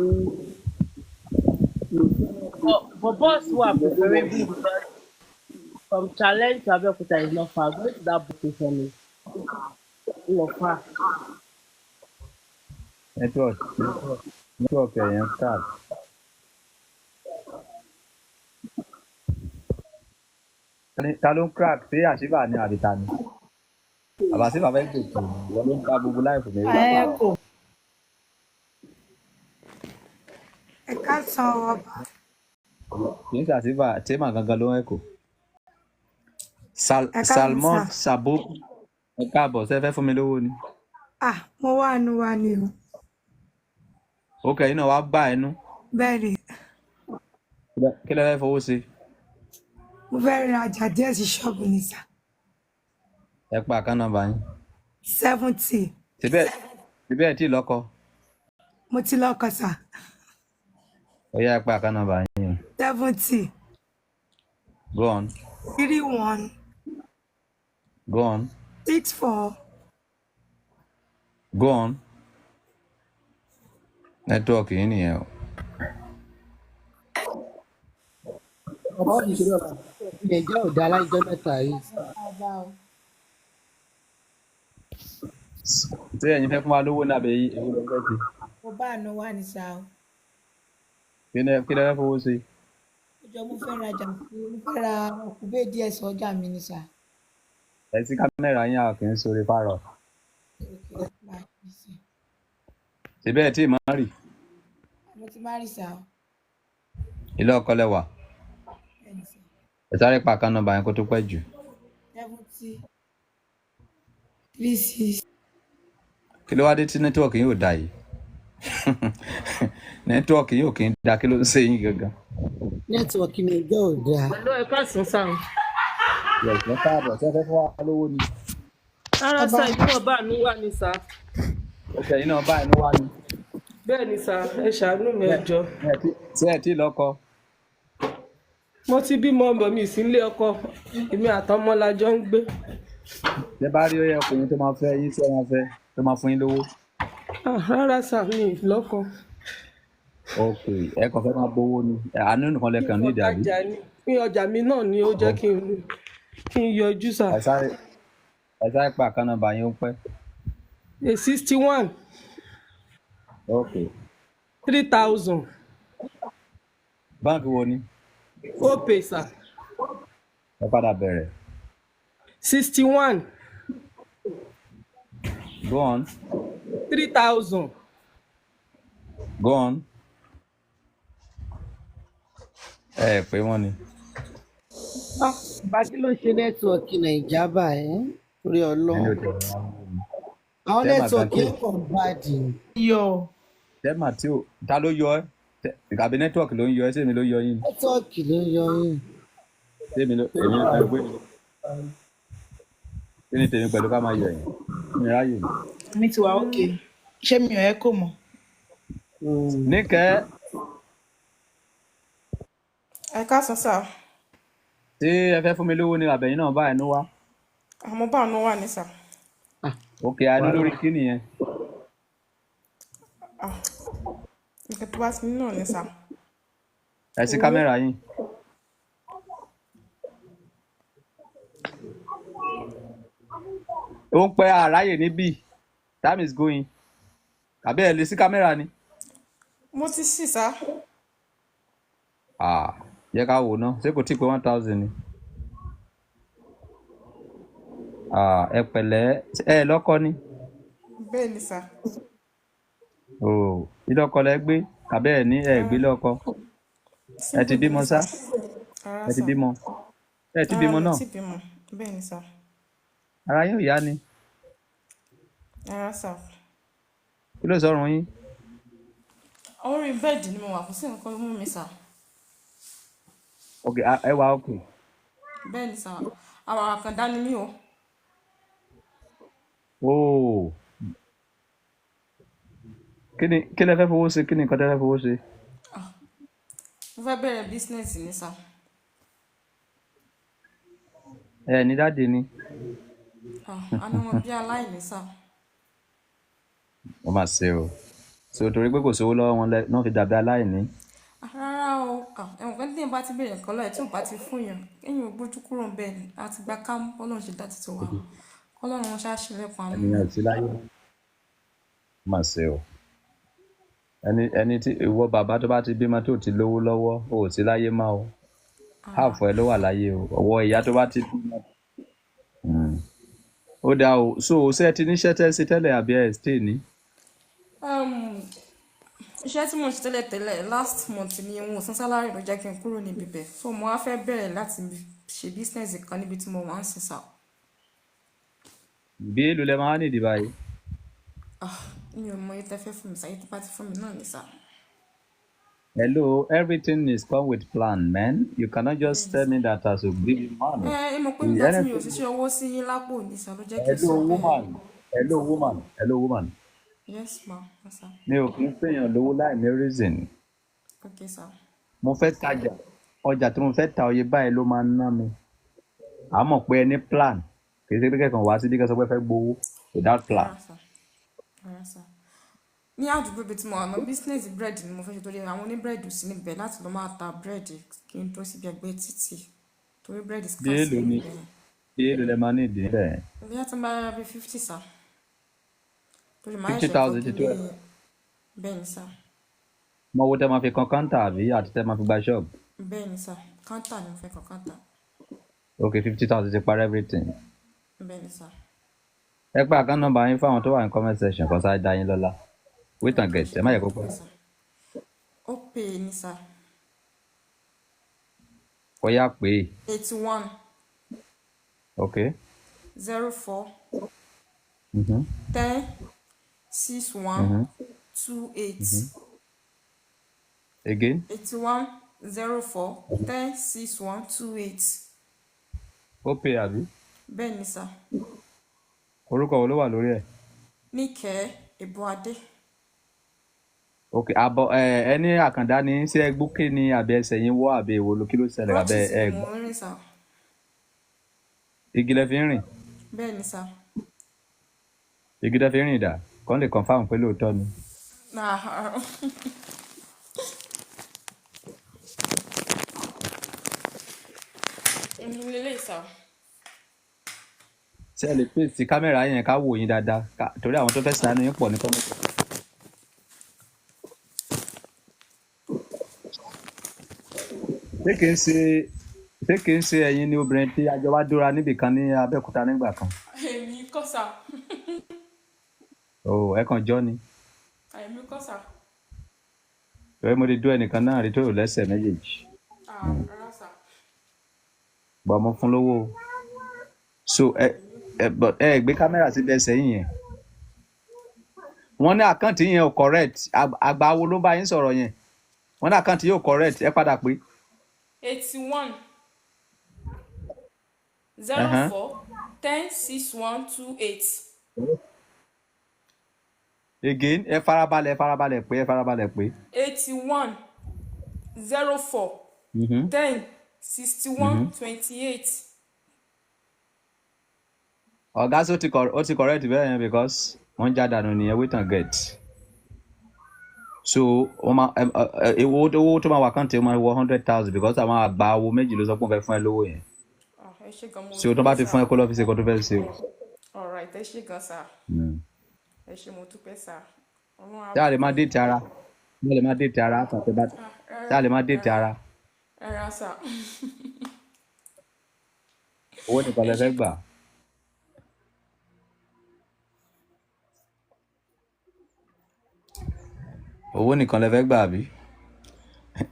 But bus wà preferably because from Challenge to Abeokuta is not far. Going to that bus station is not far. Network ẹ̀yẹn crack. Ta ló ń crack? Ṣé àṣìbà ni àbí ta ni? Àbàṣìbà fẹ́ gbèsè, ìwọ ló ń ta gbogbo láìpẹ́ mi rí Ẹ látàárọ̀. kò. Ẹ káàsán o, ọba. Kì í ṣàtìfà Tema gangan ló ń ẹ̀kọ́. Ẹ káàsán Salmon sà. Sabo, ẹ káàbọ̀. Ṣé ẹ fẹ́ fún mi lówó ni? Ah, mo wà nù wá ni o. Ó kẹ́yìn náà wá gbà ẹnu. Bẹ́ẹ̀ ni, Kí lẹ fẹ́ fowó ṣe? Mo fẹ́ ra ọjà díẹ̀ sí ṣọ́ọ̀bù ni sà. Ẹ pa account number yín. 70. Síbẹ̀ ẹ̀ tí ì lọ́kọ. Mo ti lọ́kọ sà. Ó yá, ẹ pa account number yín o. 70. Go on. 31. Go on. 64. Go on. Network yín nìyẹn o. Ọba ó kì í ṣe bẹ́ẹ̀ bá. Nàìjíríà ò dáa láìjọ́ mẹ́ta yìí. Ọba o. Ṣé ẹ̀yin fẹ́ fún wa lówó ní àbẹ̀ yìí? Èwo lẹ fẹ́ ṣe? Mo bá àánú wá ní sá o. Kí lẹ fẹ́ fowó ṣe? Ó jọ, mo fẹ́ rajà sí, mo fẹ́ ra ọ̀kúbẹ́ díẹ̀ sọ́jà mi ní sá. Ẹ sí kámẹ́rà yín, àwọn kì í sórí fárọ̀. Ok, bye. Síbẹ̀ ẹ̀ tí ì máa rì. Mo ti má rí sá o. Ilé ọkọ lẹ wà. Bẹ́ẹ̀ ni sá. Ẹ sáré pa account number yín kó tó pẹ́ jù. 70 36. Kí ló wá dé tí network yín ò da yìí? Network yín ò kì í da. Kí ló ń ṣe yín gangan? Network Nàìjíríà ò dáa. Hello, ẹ káàsán sá o. Yes, ẹ káàbọ̀. Ṣé ẹ fẹ́ fún wa lówó ni? Rárá Ọba. sá, èmi náà bá àánú wà ní sá. Ó kẹ́yìn náà bá ẹnu wá ni. Bẹ́ẹ̀ ni sá, ẹ ṣàánú mi, ẹ jọ̀ọ́. Ṣé ẹ tí ì lọ́kọ? Mo ti bímọ ọmọ mi sí ilé ọkọ, èmi àtọmọ la jọ ń gbé. Ṣé bá rí ọkùnrin tó máa fẹ́ yín, tí ẹ máa fẹ́, tó máa fún yín lówó? Ah, rárá sá, mi ì lọ́kọ. Ok, ẹ kàn fẹ́ máa gbowó ni. Àánú nìkan lẹ Mi kàn ní kàn ìdí àbí? tajà ni, ní ọjà mi náà ni ó jẹ́ kí n yọjú sá. Ẹ sáré pa account number yín, ó pẹ́. 61. Ok. 3000. Báńkì wo ni? Opay sá. Ẹ padà bẹ̀rẹ̀. 61. Go on. 3000. Go on. Ẹ pé wọ́n ni. Ah, Bá kí ló ń ṣe network Nàìjíríà báyìí torí Ẹni Ọlọ́run? ò tẹ̀lé wọn. Àwọn Tẹ́mà gan network tí yẹn kàn bad ni. Yọ. Tẹ́mà tí ò ta ló yọ ẹ́? Àbí network ló ń yọ ẹ́? Sèmi ló yọ yín ni? Network ló ń yọ yín. Sèmi ló èmi ẹ pé kí ni tèmi pẹ̀lú ká máa yọ yín? Mi ráyè ni. Mi ti wà ókè. Ṣé mi ò ẹ́ kò mọ̀? Níkẹ́. Ẹ káàsán sá. Ṣé ẹ fẹ́ fún mi lówó ni àbẹ̀yìn náà bá ẹnu wá? Àmọ́ bá àánú wà ní sá. Ok, àánú lórí kí nìyẹn? Ah, nǹkan tó bá ti ní náà ní sá. Ẹ sí Owó. kámẹ́rà yín. Ó ń pẹ́ àráyè níbí. Time is going. Àbí ẹ lè sí kámẹ́rà ni? Mo ti ṣì sá. Ah, jẹ́ ká wò ná. Ṣé kò tí ì pé 1,000 ni? Ah, ẹ pẹ̀lẹ́. Ẹ lọ́kọ ni? Bẹ́ẹ̀ ni sá. Oh, ilé ọkọ lẹ gbé? Àbí ẹ ní ẹ gbé ilé ọkọ? Ẹ ti Simple ni bímọ mí sá? sá. Rárá Ẹ ti sá. bímọ? Ẹ ti Rárá, bímọ mi ò náà? tí bímọ. Bẹ́ẹ̀ ni sá. Ara yóò yá ni. Rárá sá. Kí ló sọ̀rọ̀ yín? Orí bẹ́ẹ̀dì ni mo wà, kò sí nǹkan tó mú mi sá. Ok, ẹ wà ok. Bẹ́ẹ̀ ni sá. Àwọn àkàndá ni mí o. Oh, kí ni kí lẹ fẹ́ fowó ṣe? Kí ni nǹkan tẹ́ fẹ́ fowó ṣe? Ah, mo fẹ́ bẹ̀rẹ̀ business ni sá. Ẹ ní daddy ni. Ah, àná wọn bí aláìní sá. Ó mà ṣe o. So torí pé kò sówó lọ́wọ́ wọn náà fi dàbí aláìní. Ah, rárá o. Ah, ẹ̀wọ̀n kan tí èèyàn bá ti bẹ̀rẹ̀ nǹkan lọ́wọ́ ẹ̀ tí ò bá ti fún yàn, kéèyàn ó gbójú kúrò ńbẹ̀ ni. A ti gba kámú, bọ́lọ́run ṣe dá títí wa. Kọ́lọ́run wọn ṣáà ṣílẹ̀kùn àánú. Ènìyàn ò sí láyé. Ó mà ṣe o. Ẹni tí ìwọ bàbá tó bá ti bímọ tó ti lówó lọ́wọ́, o ò sí láyé mọ́ o. Half ẹ ló wà láyé o. Ọwọ́ ìyá tó bá ti bímọ. Ó dáa o. So ṣé ẹ ti níṣẹ́ tẹ́ ṣe tẹ́lẹ̀ àbí ẹ stay ní? Iṣẹ́ tí mò ń ṣe tẹ́lẹ̀ tẹ́lẹ̀ last month ni wọn ò san salary ló jẹ́ kí n kúrò níbi bẹ̀. So mo wá fẹ́ bẹ̀rẹ̀ láti ṣe business kan níbi tí mo wà ń sìn sà. Bí èlò lẹ máa nídìí báyìí? Ah, mi ò mọ iye tẹ́ fẹ́ fún mi sà, iye tó bá ti fún mi náà ni sà. Hello, everything is come with plan, man. You cannot just Bẹ́ẹ̀ni tell sà. me that I should give you money. Ẹ mọ̀ pé nígbà tí mi ò Anything. ṣiṣẹ́ owó sí yín lápò ní sà ló jẹ́ kí n Hello, sọ bẹ́ẹ̀. woman. Hello, woman. Hello, woman. Yes ma, yes sir. Mi ò kí ń fẹ́yàn lówó láì ní reason. Okay sir. Mo fẹ́ tajà. Ọjà tí mo fẹ́ ta oye báyìí ló máa ń ná mi. À mọ̀ pé ẹ ní plan. Kì í ṣe pé kẹ̀kàn wá síbí kẹ́ sọ pé ẹ fẹ́ gbowó without plan. Rárá sà, rárá sà. Ní àdúgbò ibi tí mo wà náà, business bread ni mo fẹ́ ṣe torí àwọn oní bread ò sí níbẹ̀ láti lọ máa ta bread kí n tó síbi ẹgbẹ́ títì torí bread Bí scarce èlò ni níbẹ̀ yẹn. Bí èlò lẹ máa ní ìdí níbẹ̀? Bóyá tí n bá rà bí 50 sà, torí màá fifty ṣẹ̀ṣẹ̀ kọ́ thousand ti tó kíní ẹ. Bẹ́ẹ̀ ni sà. Mọ owó tẹ́ máa fi kan counter àbí àti tẹ́ máa fi gba shop. Bẹ́ẹ̀ ni sà, counter ni mo fẹ́ kọ́ counter. Okay, 50,000 ti parí everything. Bẹ́ẹ̀ ni sà. Ẹ pé account number yín fáwọn tó wà ní comment section kan sáré dá yín lọ́lá. Wait and Okay, get. ṣe Ẹ má gan yẹ mo kó pẹ́. dúpẹ́ sà. Ó pè é ní sà. Ó yá pé. 81 Okay. 04 10 61 28. Again. 81 04 10 61 28. Ó pè àbí? Bẹ́ẹ̀ ni sà. Orúkọ wo ló wà lórí ẹ̀? Níkẹ́ Ìbúadé. Ok, àbọ̀ ẹ ẹ ní àkàndá ní ṣé ẹ gbókè ní àbí ẹsẹ̀ yín wọ́ àbí èwo ló kí ló ṣẹlẹ̀ àbẹ Crutches ẹ ni mò gbọ́. ń rìn sà. Igi lẹ fi ń rìn. Bẹ́ẹ̀ ni sà. Igi lẹ fi ń rìn dà. Kàn lè confirm pé lóòótọ́ ni. Nah. Lélẹ̀ sà. Ṣé ẹ lè pèsè kámẹ́rà yẹn ká wò yín dáadáa torí àwọn tó fẹ́ ṣàánú yín pọ̀ ní comment. Ṣé kìí ṣe ẹ̀yin ni obìnrin tí a jọ wá dóra níbì kan ní Abẹ́òkúta nígbà kan? Èmi kọ́ sà. O ẹ kàn jọ́ ni. Èmi kọ́ sà. Torí mo ti dó ẹnìkan náà rí tó lẹ́sẹ̀ méjèèjì. Ah, rárá sà. Bọ̀ mo fún lówó o. So ẹ ẹ but ẹ gbé kámẹ́rà síbi ẹsẹ̀ yín yẹn. Wọ́n ní account yẹn ò correct. Àgbà wo ló bá yín sọ̀rọ̀ yẹn? Wọ́n ní account yóò correct. Ẹ padà pé. 81 zero 4 10 61 28. Again, ẹ farabalẹ̀, ẹ farabalẹ̀ pé, ẹ farabalẹ̀ pé. 81 04 10 61 28. Ọ̀gá sí ó ti correct bẹ́ẹ̀ yẹn because wọ́n ń já dànù nìyẹn. Wait and get. So wọ́n máa ẹ ẹ owó tó máa wà account ó máa wọ 100,000 because àwọn àgbà owó méjì ló sọ pé wọ́n fẹ́ fún ẹ lówó yẹn. Ah, ẹ ṣé gan mo So tó bá dúpẹ́ ti sà. fún ẹ kó lọ́ fi ṣe nǹkan tó fẹ́ ṣe o. Alright, ẹ ṣé gan sà. Ẹ ṣé, mo dúpẹ́ sà. Ọlọ́run á Ṣé a lè máa bùkún yín. date ara? Ṣé a lè máa date ara? Àtàtẹ̀ bá Ah, ṣé a rárá lè máa date rárá ara? rárá sà. Owó nìkan Ẹ lẹ ṣé fẹ́ gbà. Owó nìkan lẹ fẹ́ gbà àbí?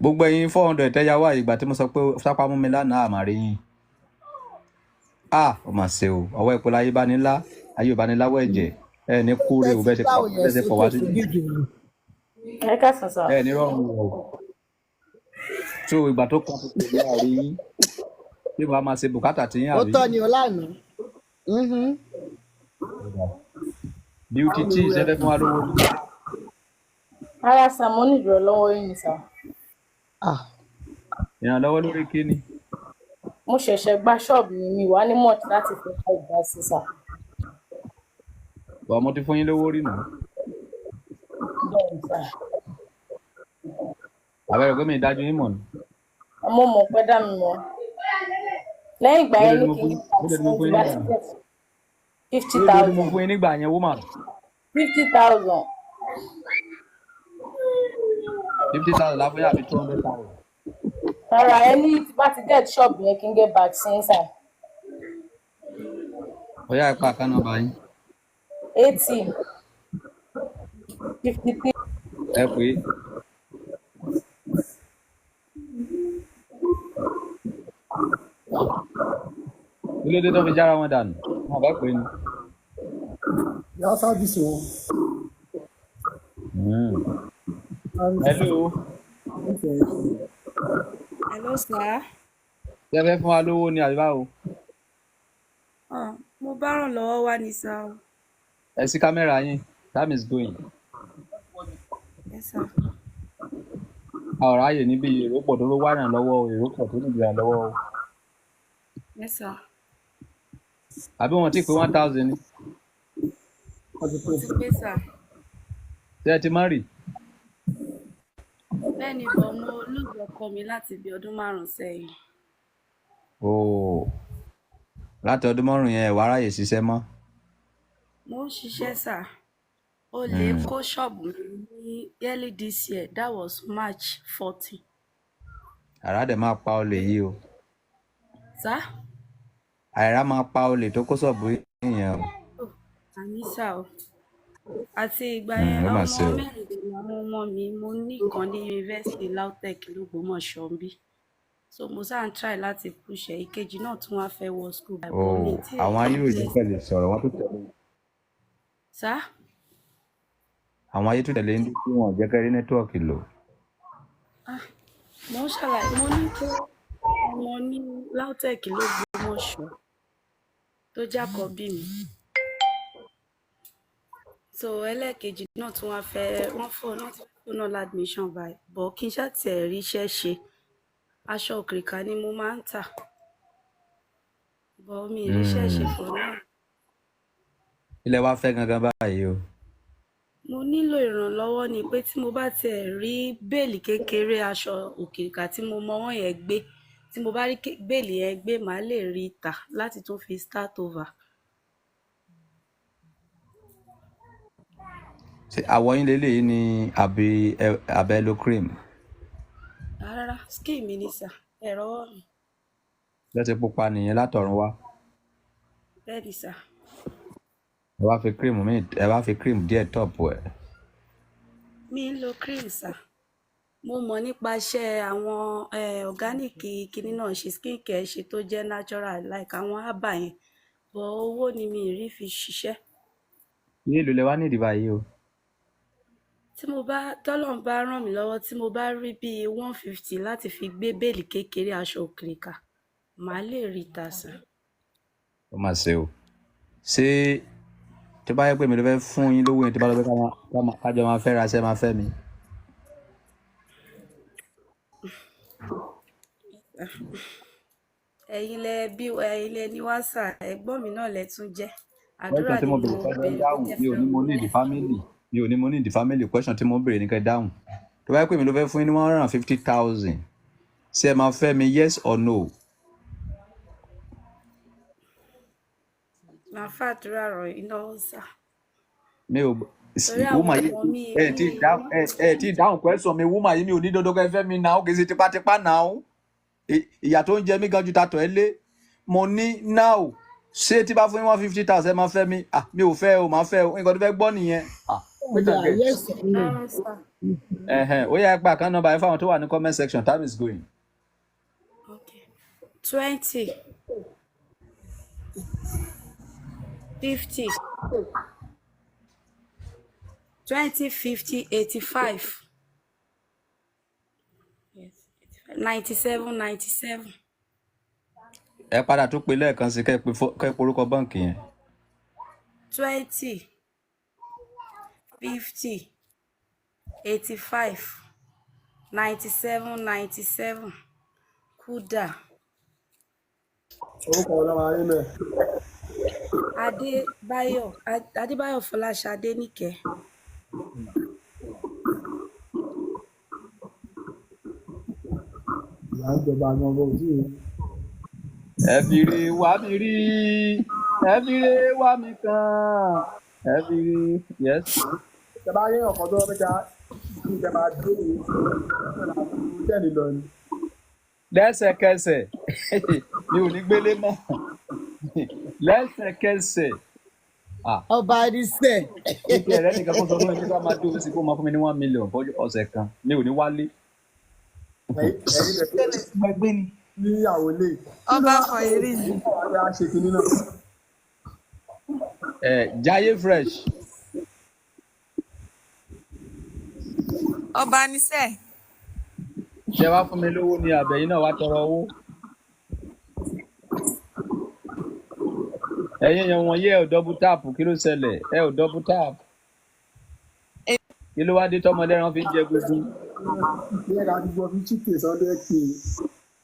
Gbogbo ẹ̀yin 400 tẹ́yà wá ìgbà tí mo sọ pé sápá mú mi lánàá àmàrí yín. Ah, ó mà ṣe o. Ọwọ́ epo láyé bá ní lá, ayé ò bá ní láwọ̀ ẹ̀jẹ̀. Ẹ ní kúre Ẹ o ti bẹ́ẹ̀ ṣe gbá pọ̀ òyìn bẹ́ẹ̀ ṣe pọ̀ wá sókè sí. fún gígùn ni. Ẹ káàsán sà. Ẹ ní rọrùn o. So ìgbà tó kọ́ tó ní àrí yín. Bí mo bá máa ṣe bùkátà tí yín Ó àbí? tọ́ ni ọlànà. Beauty tí ìṣẹ́ fẹ́ fún wa lówó ni. Rárá sà, mo ní ìrànlọ́wọ́ yín ni sà. Ìrànlọ́wọ́ lórí kíni? Mo ṣẹ̀ṣẹ̀ gba ṣọ́ọ̀bù mi, mi wá ní much láti fi ká ìgbà sí sà. Bọ̀ mo ti fún yín lówó rí nà. Bẹ́ẹ̀ ni sà. Àbẹ̀rẹ̀ pé mi ìdájú yín mọ̀ ni. Mo mọ̀ pé dá mi mọ̀. Lẹ́yìn ìgbà yẹn Mélòó ni ní mo kí fún n yín? get Mélòó ni mo vaccine fún tí yín bá nígbà ti yẹn? get 50 Mélòó ni mo thousand. fún yín nígbà yẹn, woman? 50,000. 50,000 la fún yín àbí 200,000? Rárá, ẹ ní tí bá ti get ṣọ́ọ̀bù yẹn kí n get vaccine sà. Ó yá, ẹ pa account number yín. 80 53 Ẹ pé kí ló dé tó fi jára wọn dànù? Wọn bá pè é ni. Yà sáfìsì wọn. Hello. Hello, sir. Ṣé ẹ fẹ́ fún wa lówó ni àbí báwo? Ah, mo bá ràn lọ́wọ́ wá ní sá o. Ẹ sí kámẹ́rà yín, time is going. Yes, sir. A ò ráàyè níbi èrò pọ̀ tó ló wá ìrànlọ́wọ́ o, èrò pọ̀ tó níbi ìrànlọ́wọ́ o. Yes, sir. Àbí wọn ti pé 1,000 ni? Mo ti pé sir. Ṣé ẹ ti má rì? Bẹ́ẹ̀ ni bọ̀ mo lùgbọ́ ọkọ mi láti bí ọdún 5 sẹ́yìn. Ooo. Láti ọdún 5 yẹn, ẹ̀ wá ráàyè ṣiṣẹ́ mọ́. Mo ń ṣiṣẹ́ sir. Olè kó ṣọ́ọ̀bù mi ní early this year, that was March 14. Àrá dẹ̀ máa pa olè yìí o. Sir? Àìrá máa pa olè tó kó ṣọ́ọ̀bù yín yẹn o. Àmì sà o. Àti ìgbà yẹn, Ó mà ọmọ ṣe o. mẹ́rin dẹ̀ làwọn ọmọ mi, mo ní ìkan ní yunifásitì LAUTECH l'Ógbómọ̀ṣọ́ ńbí. So mo ṣáà ń try láti push ẹ̀. Ìkejì náà tún wá fẹ́ wọ school báyìí, but mi Ooo. tí ì Àwọn ayé ò jẹ́ bless. pẹ̀lú sọ̀rọ̀, wọ́n tó tẹ̀lé. Sir? Àwọn ayé tó tẹ̀lé ń dún tí wọn ò jẹ́ kẹ́ rí nẹ́tíwọ̀kì lò. Ah, mo ń ṣàlàyé, mo ní pé ọmọ ní LAUTECH l'Ógbómọ̀ṣọ́ tó jákọ̀ọ́bí mi. So ẹlẹ́ẹ̀kejì náà tún wá fẹ́, wọ́n fún náà ti fún náà l'admission báyìí, but kí n ṣáà tiẹ̀ rí iṣẹ́ ṣe. Aṣọ òkìrìkà ni mo máa ń tà, but mi ì ríṣẹ́ ṣe for now. Ilẹ̀ wa fẹ́ gangan báyìí o. Mo nílò ìrànlọ́wọ́ ni pé tí mo bá tiẹ̀ rí bale kékeré aṣọ òkìrìkà tí mo mọ wọ́n yẹn gbé, tí mo bá rí bale yẹn gbé, màá lè rí i tà láti tún fi start over. Ṣé àwọ̀ yín leléyìí ni àbí abẹ́ lo cream? Rárá, skin mi ni sà, ẹ̀rọ ọwọ́ mi. Lẹ́sẹ̀ pupa nìyẹn látọ̀run wá. Bẹ́ẹ̀ ni sà. Ẹ wá fi cream míì, ẹ wá fi cream díẹ̀ top ẹ̀. Mi ń lo cream sà. Mo mọ̀ nípa iṣẹ́ àwọn organic kinní náà ṣe, skin care ṣe tó jẹ́ natural like àwọn herbal yẹn, but owó ni mi ì rí fi ṣiṣẹ́. Iye èlò lẹ wá nídìí báyìí o. Tí mo bá tọ́lọ́run bá ràn mí lọ́wọ́, tí mo bá rí bíi 150 láti fi gbé bale kékeré aṣọ òkìrìkà, màá lè rí i tà sà. Ó mà ṣe o. Ṣé tó bá yẹ pé mi ló fẹ́ fún yín lówó yẹn, tó bá lọ pé kájọ máa fẹ́ra, ṣé máa fẹ́ mi? Ẹ̀yin lẹ bí, ẹ̀yin lẹ ní wá sà, ẹ̀gbọ́n mi náà lẹ tún jẹ́. Àdúrà Question tí ni mo mo béèrè kọ́ ló ń béèrè pé dáhùn. kẹ́ Mi ò fẹ́ ní mo mi. ní ìdí family. Mi ò ní mo ní ìdí family. Question tí mo béèrè ní kẹ́ dáhùn. Tó bá yẹ pé mi ló fẹ́ fún yín ní 150,000, ṣé ẹ máa fẹ́ mi, yes or no? Màá fàdúrà ràn yín lọ́wọ́ sà. Mi ò Torí àwọn woman yìí ọmọ mi ẹ tí mi dáhùn, ẹ tí dáhùn question mi. Woman yìí, mi ò ní dandan kẹ́ fẹ́ mi náà, kì í ṣe tipátipá náà. Ìyà tó ń jẹ mí gan ju tatọ̀ ẹ lé. Mo ní now, ṣé tí bá fún yín 150,000, ẹ máa fẹ́ mi? Ah, mi ò fẹ́ o, máa fẹ́ o. Nǹkan tó fẹ́ gbọ́ nìyẹn. Ah, wait and Yeah, get. yes or no. Rárá sà. Ẹ̀hẹ̀n, ó yá, ẹ pa account number yẹn fáwọn tó wà ní comment section. Time is going. Okay. 20 50 20 50 85, yes, 97 97. Ẹ padà tún pè lẹ́ẹ̀kan sí kẹ́ ẹ porúkọ báǹkì yẹn. 20 50 85 97 97, Kuda. Orúkọ ọlọ́mọ ayé mẹ́. Adébáyọ̀, Adébáyọ̀ Fọláṣadé Níkẹ́. Ìyá ń jọba gan bó tí ì. Ẹ fi rí wá mi rí, ẹ fi rí wá mi kàn, ẹ fi rí, yes. Tẹ bá rí ọkọ̀ tó wọ́n fẹ́ kí ẹ máa dúró ní tẹ́ẹ̀nì lọ ni. Lẹ́sẹ̀kẹsẹ̀, mi ò ní gbélé mọ́ lẹ́sẹ̀kẹsẹ̀. Ah, Ọba Arísẹ̀. Ìpè rẹ nìkan kó sọ fún mi pé ká máa dúró sí kó máa fún mi ní 1 million fọ́jọ́ ọ̀sẹ̀ kan, mi ò ní wálé. Ẹ̀yin lẹ Tẹ́lẹ̀ ti gbàgbé ni. Níyàwó lè kí ló Ọba wá for a reason. wá ṣe kinní náà. Ẹ Jaiye Fresh. Ọba níṣẹ́. Ṣé wàá fún mi lówó ni àbẹ̀yìn náà wàá tọrọ owó? Ẹ̀yin èèyàn wọ̀nyí, ẹ ò double tap, kí ló ṣẹlẹ̀? Ẹ ò double tap. Kí ló wá dé tọmọlẹ́ran fi ń jẹ gbogbo? Ìyẹn ká ti gbọ́ 50K 100K.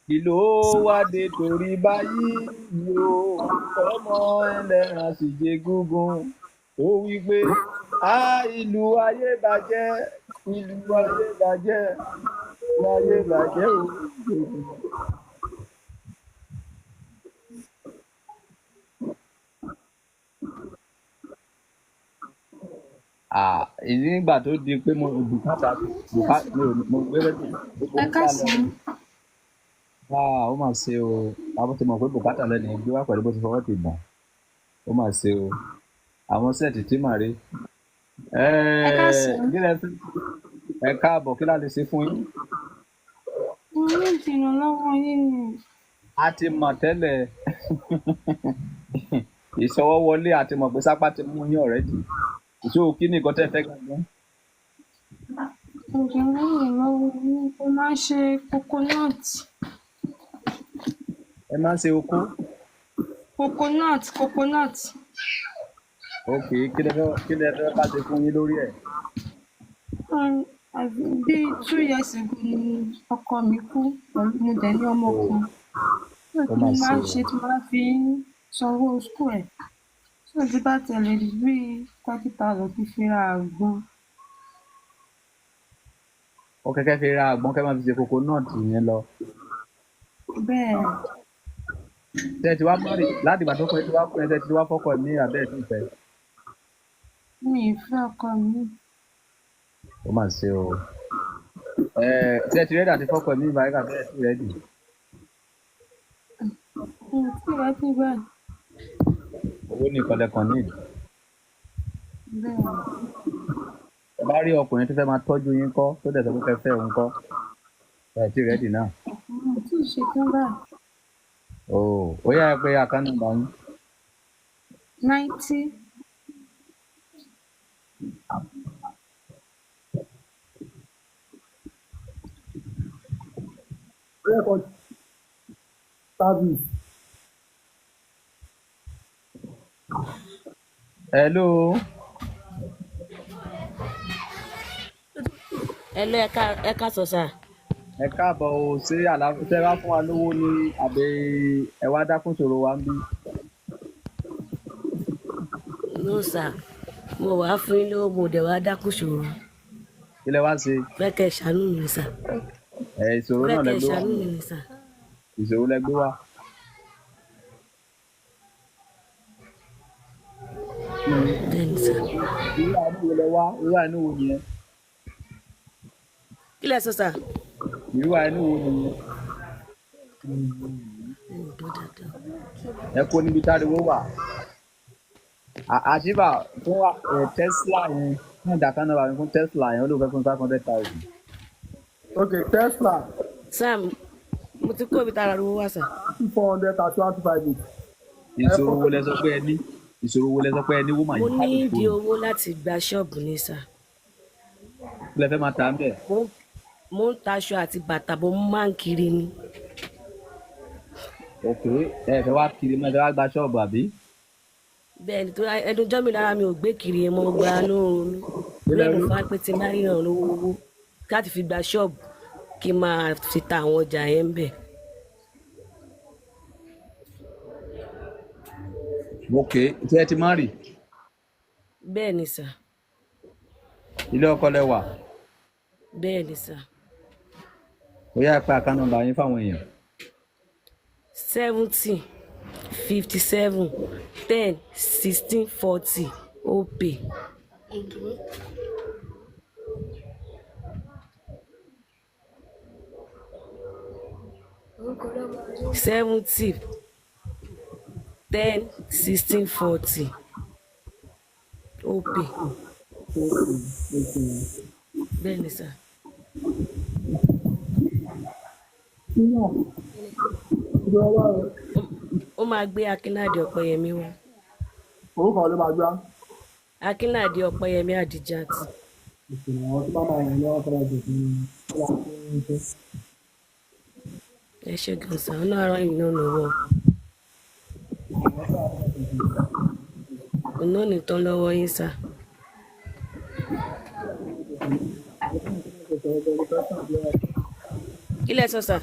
Kí ló wá dé torí báyìí o, ọmọ ẹlẹ́ran sì jẹ gúngun? Ó wí pé a ìlú ayé bàjẹ́, ìlú ayé bàjẹ́, ìlú ayé bàjẹ́ o. Ah, nígbà tó di pé mo bùkátà bùkátà mi ò mo gbé gbogbo Ẹ ń sá lọ. káàsán. Ah, ó mà ṣe o. Àwọn ti mọ̀ pé bùkátà lẹ́nu gbé wá pẹ̀lú bó ti fọwọ́ ti gbọ̀n. Ó mà ṣe o. Àwọn set tí màá rí. Ẹ káàsán. Kí lẹ fẹ́? Ẹ káàbọ̀, kí la lè ṣe fún yín? Mo ní ìdìrànlọ́wọ́ yín ni. A ti mọ̀ tẹ́lẹ̀. Ìṣọwọ́wọlé a ti mọ̀ pé sápá ti mú yín already. So kí ni nǹkan tẹ́ fẹ́ gangan? Ìdìrànlọ́wọ́ yín. Mo máa ń ṣe coconut. Ẹ máa ń ṣe okó. Coconut, coconut. Ok, kí lẹ fẹ́ ká ṣe fún yín lórí ẹ̀? Bí 2 years ago ni ọkọ mi kú pẹ̀lú mo dẹ̀ ní ọmọ O kan. So ó kí mà mo ṣe máa ń o. ṣe tí mo bá fi ń sanwó school ẹ̀. So tí bá tẹ̀lé rí 30,000 kí fi ra àgbọn. Ó kẹ́kẹ́ fi ra àgbọn kẹ́ máa fi ṣe coconut yẹn lọ. Bẹ́ẹ̀. Ṣé ẹ ti wá marry láti ìgbà tó kọ ẹ ti wá kú ẹ ti wá fọ́kọ ní abẹ́ ẹ̀ tí ì fẹ́? Mi ì fẹ́ ọkọ mi. Ó mà ṣe o. Ẹ ṣé ẹ ti ready àti fọ́kọ ní ìbáyìí àbẹ́ ẹ̀ tí ready? Mi ò tí ready báyìí. Owó nìkan lẹ kàn need. Bẹ́ẹ̀. Ẹ bá rí ọkùnrin tó fẹ́ máa tọ́jú yín kọ́ tó dẹ̀ sọ pé kẹ́ fẹ́ òun kọ́. Ẹ ti ready náà. Mi ò tí ì ṣetán báyìí. Oh, ó yá, ẹ pé account number yín. 90 Record service. Hello. Ẹ lọ, ẹ ká sọ sà. Ẹ káàbọ̀ o, ṣé àlàáfíà wá fún wa lówó ní àbí ẹ wá dákún ṣòro wa ń bí? No sà, mo wàá fún yín lówó, mo dẹ̀ wá dákú ṣòro. Kí lẹ wá ṣe? Fẹ́ kẹ́ ẹ ṣàánú mi sà. Ẹ ìṣòro Fẹ́ náà lẹ kẹ́ ẹ gbé wá. ṣàánú mi ni sà. Ìṣòro lẹ gbé wá. Bẹ́ẹ̀ ni sà. Irú àánú wo lẹ wá? Irú àánú wo nìyẹn? Kí lẹ sọ sà? Irú àánú wo nìyẹn? Mi ò gbọ́ dáadáa. Ẹ kó níbi táriwo wà. Àṣìbà fún wa ẹ Tesla yẹn fún ìdàkan náà fún Tesla yẹn, ó ló fẹ́ fún 500,000. Ok, Tesla. Sam, mo ti kó ibi tára ro wá sà. 2 431 258. Ìṣòro wo lẹ sọ pé ẹ ní? Ìṣòro wo lẹ sọ pé ẹ ní, woman Mo yìí? ní Ká lè ìdí fóònù. owó láti gba ṣọ́ọ̀bù ní sà. Kí lẹ fẹ́ máa tà ń bẹ̀? Mo ń taṣọ àti bàtà bó mo máa ń kiri ni. Ok, ẹ fẹ́ wá kiri mọ́, ẹ fẹ́ wá gba ṣọ́ọ̀bù àbí? Bẹ́ẹ̀ ni, tó ẹnu jọ́ mi lára mi ò gbé kiri yẹn mọ́ gba lóorun mi. Kí lẹ Lẹ́nu rí? fún wa pé tí n bá ríran lówó owó láti fi gba ṣọ́ọ̀bù kí n máa fi ta àwọn ọjà yẹn ń bẹ̀. Ok, ṣé ẹ ti marry? Bẹ́ẹ̀ ni sà. Ilé ọkọ lẹ wà? Bẹ́ẹ̀ ni sà. Ó yá, ẹ pé account number yín fáwọn èèyàn. 70 57 10 16 40, Opay. 70 10 16 40. Opay. Okay. Bẹ́ẹ̀ ni sà. Ó máa gbé Akínláàdé Ọpẹ́yẹmí wá. Orúkọ ló máa gbá. Akínláàdé Ọpẹ́yẹmí Adijat. Ìṣẹ̀lẹ̀ àwọn tó bá máa rìn lọ́wọ́ fọlá jù fún mi. Ẹ ṣé gan sà, Ọlọ́run ràn yín náà lọ́wọ́. Òun náà ní tán lọ́wọ́ yín sà. Kí lẹ sọ sà?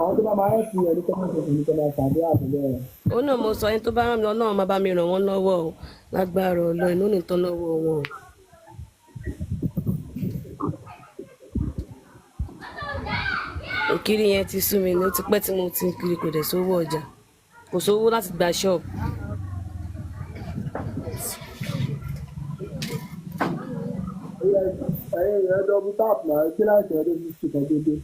Àwọn tó bá máa ń fi ẹni tó máa ń sọ̀rọ̀ nípa máa ṣàdúrà pẹ̀lú ẹ̀. Òun náà mo sọ, ẹni tó bá ràn mí lọ́wọ́, Ọlọ́run máa bá mi ràn wọ́n lọ́wọ́ o. Lágbára Ọlọ́run, inú ní tán lọ́wọ́ wọn o. Òkiri yẹn ti sú mi ní, ó ti pẹ́ tí mo ti ń kiri, kò dẹ̀ sówó ọjà. Kò sówó láti gba ṣọ́ọ̀bù. Ẹ̀yin rẹ̀ double tap náà kí láìpẹ́ ọdún 50 kan tó dé.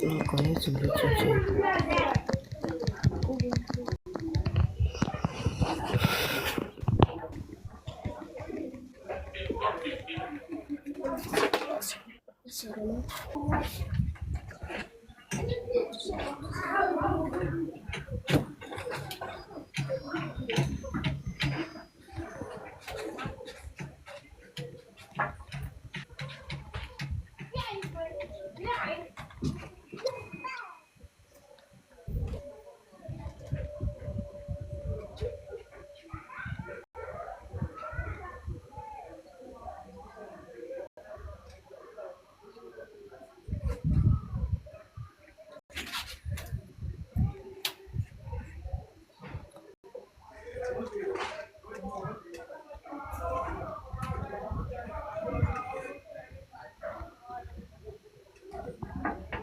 Mo connect to Bluetooth yẹn.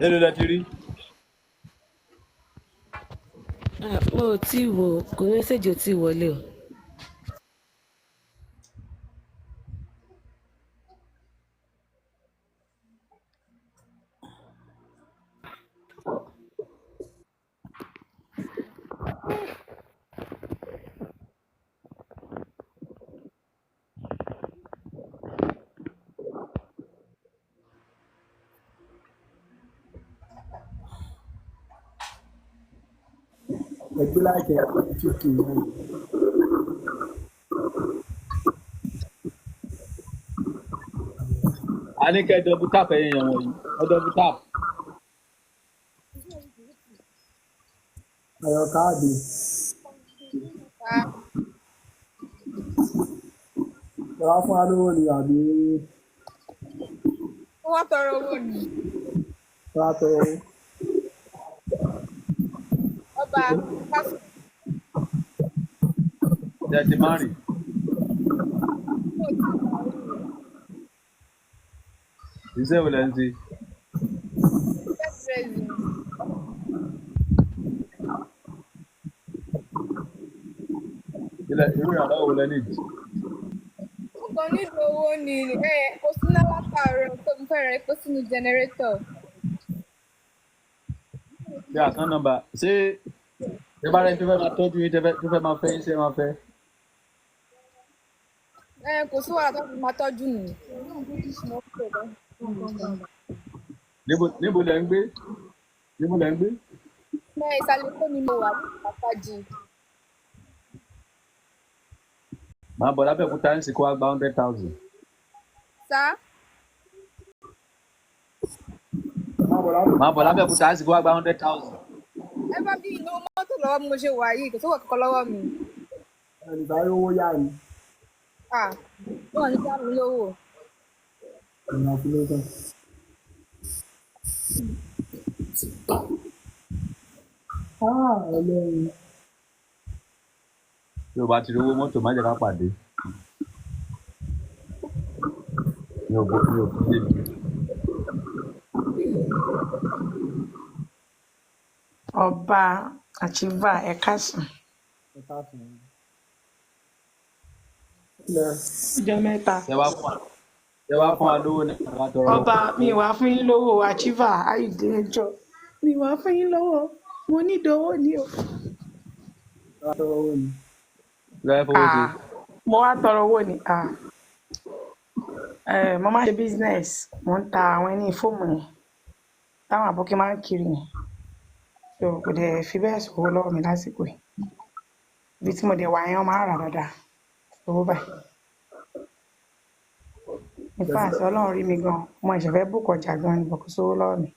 Èló lẹ ti rí? Ah, mo ò tí ì wò ó, kò message ò tí ì wọlé o. Ẹgbẹ́ láìpẹ́ 50 náà. A ní kẹ́ ẹ double tap, ẹ̀yin èèyàn wọ̀nyí, ẹ double tap. Ayọ̀ káàdì. Ẹ wá fún wa lówó ni àbí Ó wá tọrọ owó ni. ẹ wá tọrọ owó? Ọba pásítọ̀. Ṣé ẹ ti má rìn? Iṣẹ́ wo lẹ ń ṣe? Hairdressing. Ilẹ̀ irú ìrànlọ́wọ́ wo lẹ need? Mo kàn nílò owó ni, ẹ kò sí ná látàárọ̀ tó mo fẹ́ ra epo sínú generator. Ṣé account number, ṣé tẹ bá rẹ tó fẹ́ máa tọ́jú yín, tó fẹ́ máa fẹ́ yín, ṣé máa fẹ́? Ẹ kò sí wàhálà tó fi máa tọ́jú mi. Níbo lẹ ń gbé? Níbo lẹ ń gbé? Ní ìsàlẹ̀ Èkó ni mo wà ní Àfájì. Màá bọ̀ lábẹ́òkúta ń sì kó wá gba 100,000. Sá. Má bọ̀. bọ̀ lábẹ́. Máa bọ̀ lábẹ́òkúta á sì kó wá gba 100,000. Ẹ bá bí inú mọ́tò lọ́wọ́ bí mo ṣe wà yìí, kò sówó kankan lọ́wọ́ mi. Ẹnì sáré owó yá ni. Ah, wọn ò ní dá mi lówó. Congratulations. Ah, Ọlọ́run. Tí o bá ti rówó mọ́tò, má jẹ́ ká pàdé. Mi ò bó mi ò fi lé mi. Ọba Achiever, ẹ káàsán. Ẹ káàsán. Ilẹ̀ Ọjọ́ mẹ́ta. Ṣé wá fún wa lówó ní àbá tọrọ? Ọba, mi wá fún yín lówó. Achiever ayíǹde, ẹjọ mi wá fún yín lówó, mo nídìí owó ni o. Ẹ wá tọrọ owó ni. Lọ́yẹ́ fowó ṣe. Ah, mo wá tọrọ owó ni. Ah, mo máa ń ṣe business, mo ń ta àwọn ẹni fóòmù yẹn táwọn àbókí máa ń kiri yẹn, so kò dẹ̀ fi bẹ́ẹ̀ sówó lọ́wọ́ mi lásìkò yìí. Ibi tí mo dẹ̀ wà yẹn, wọ́n máa ń rà dáadáa owó báyìí. In fact, Ọlọ́run rí mi gan, mo ẹ̀ṣẹ̀ fẹ́ bùkọ̀ ọjà gan ni, bọ̀ kò sówó lọ́wọ́ mi.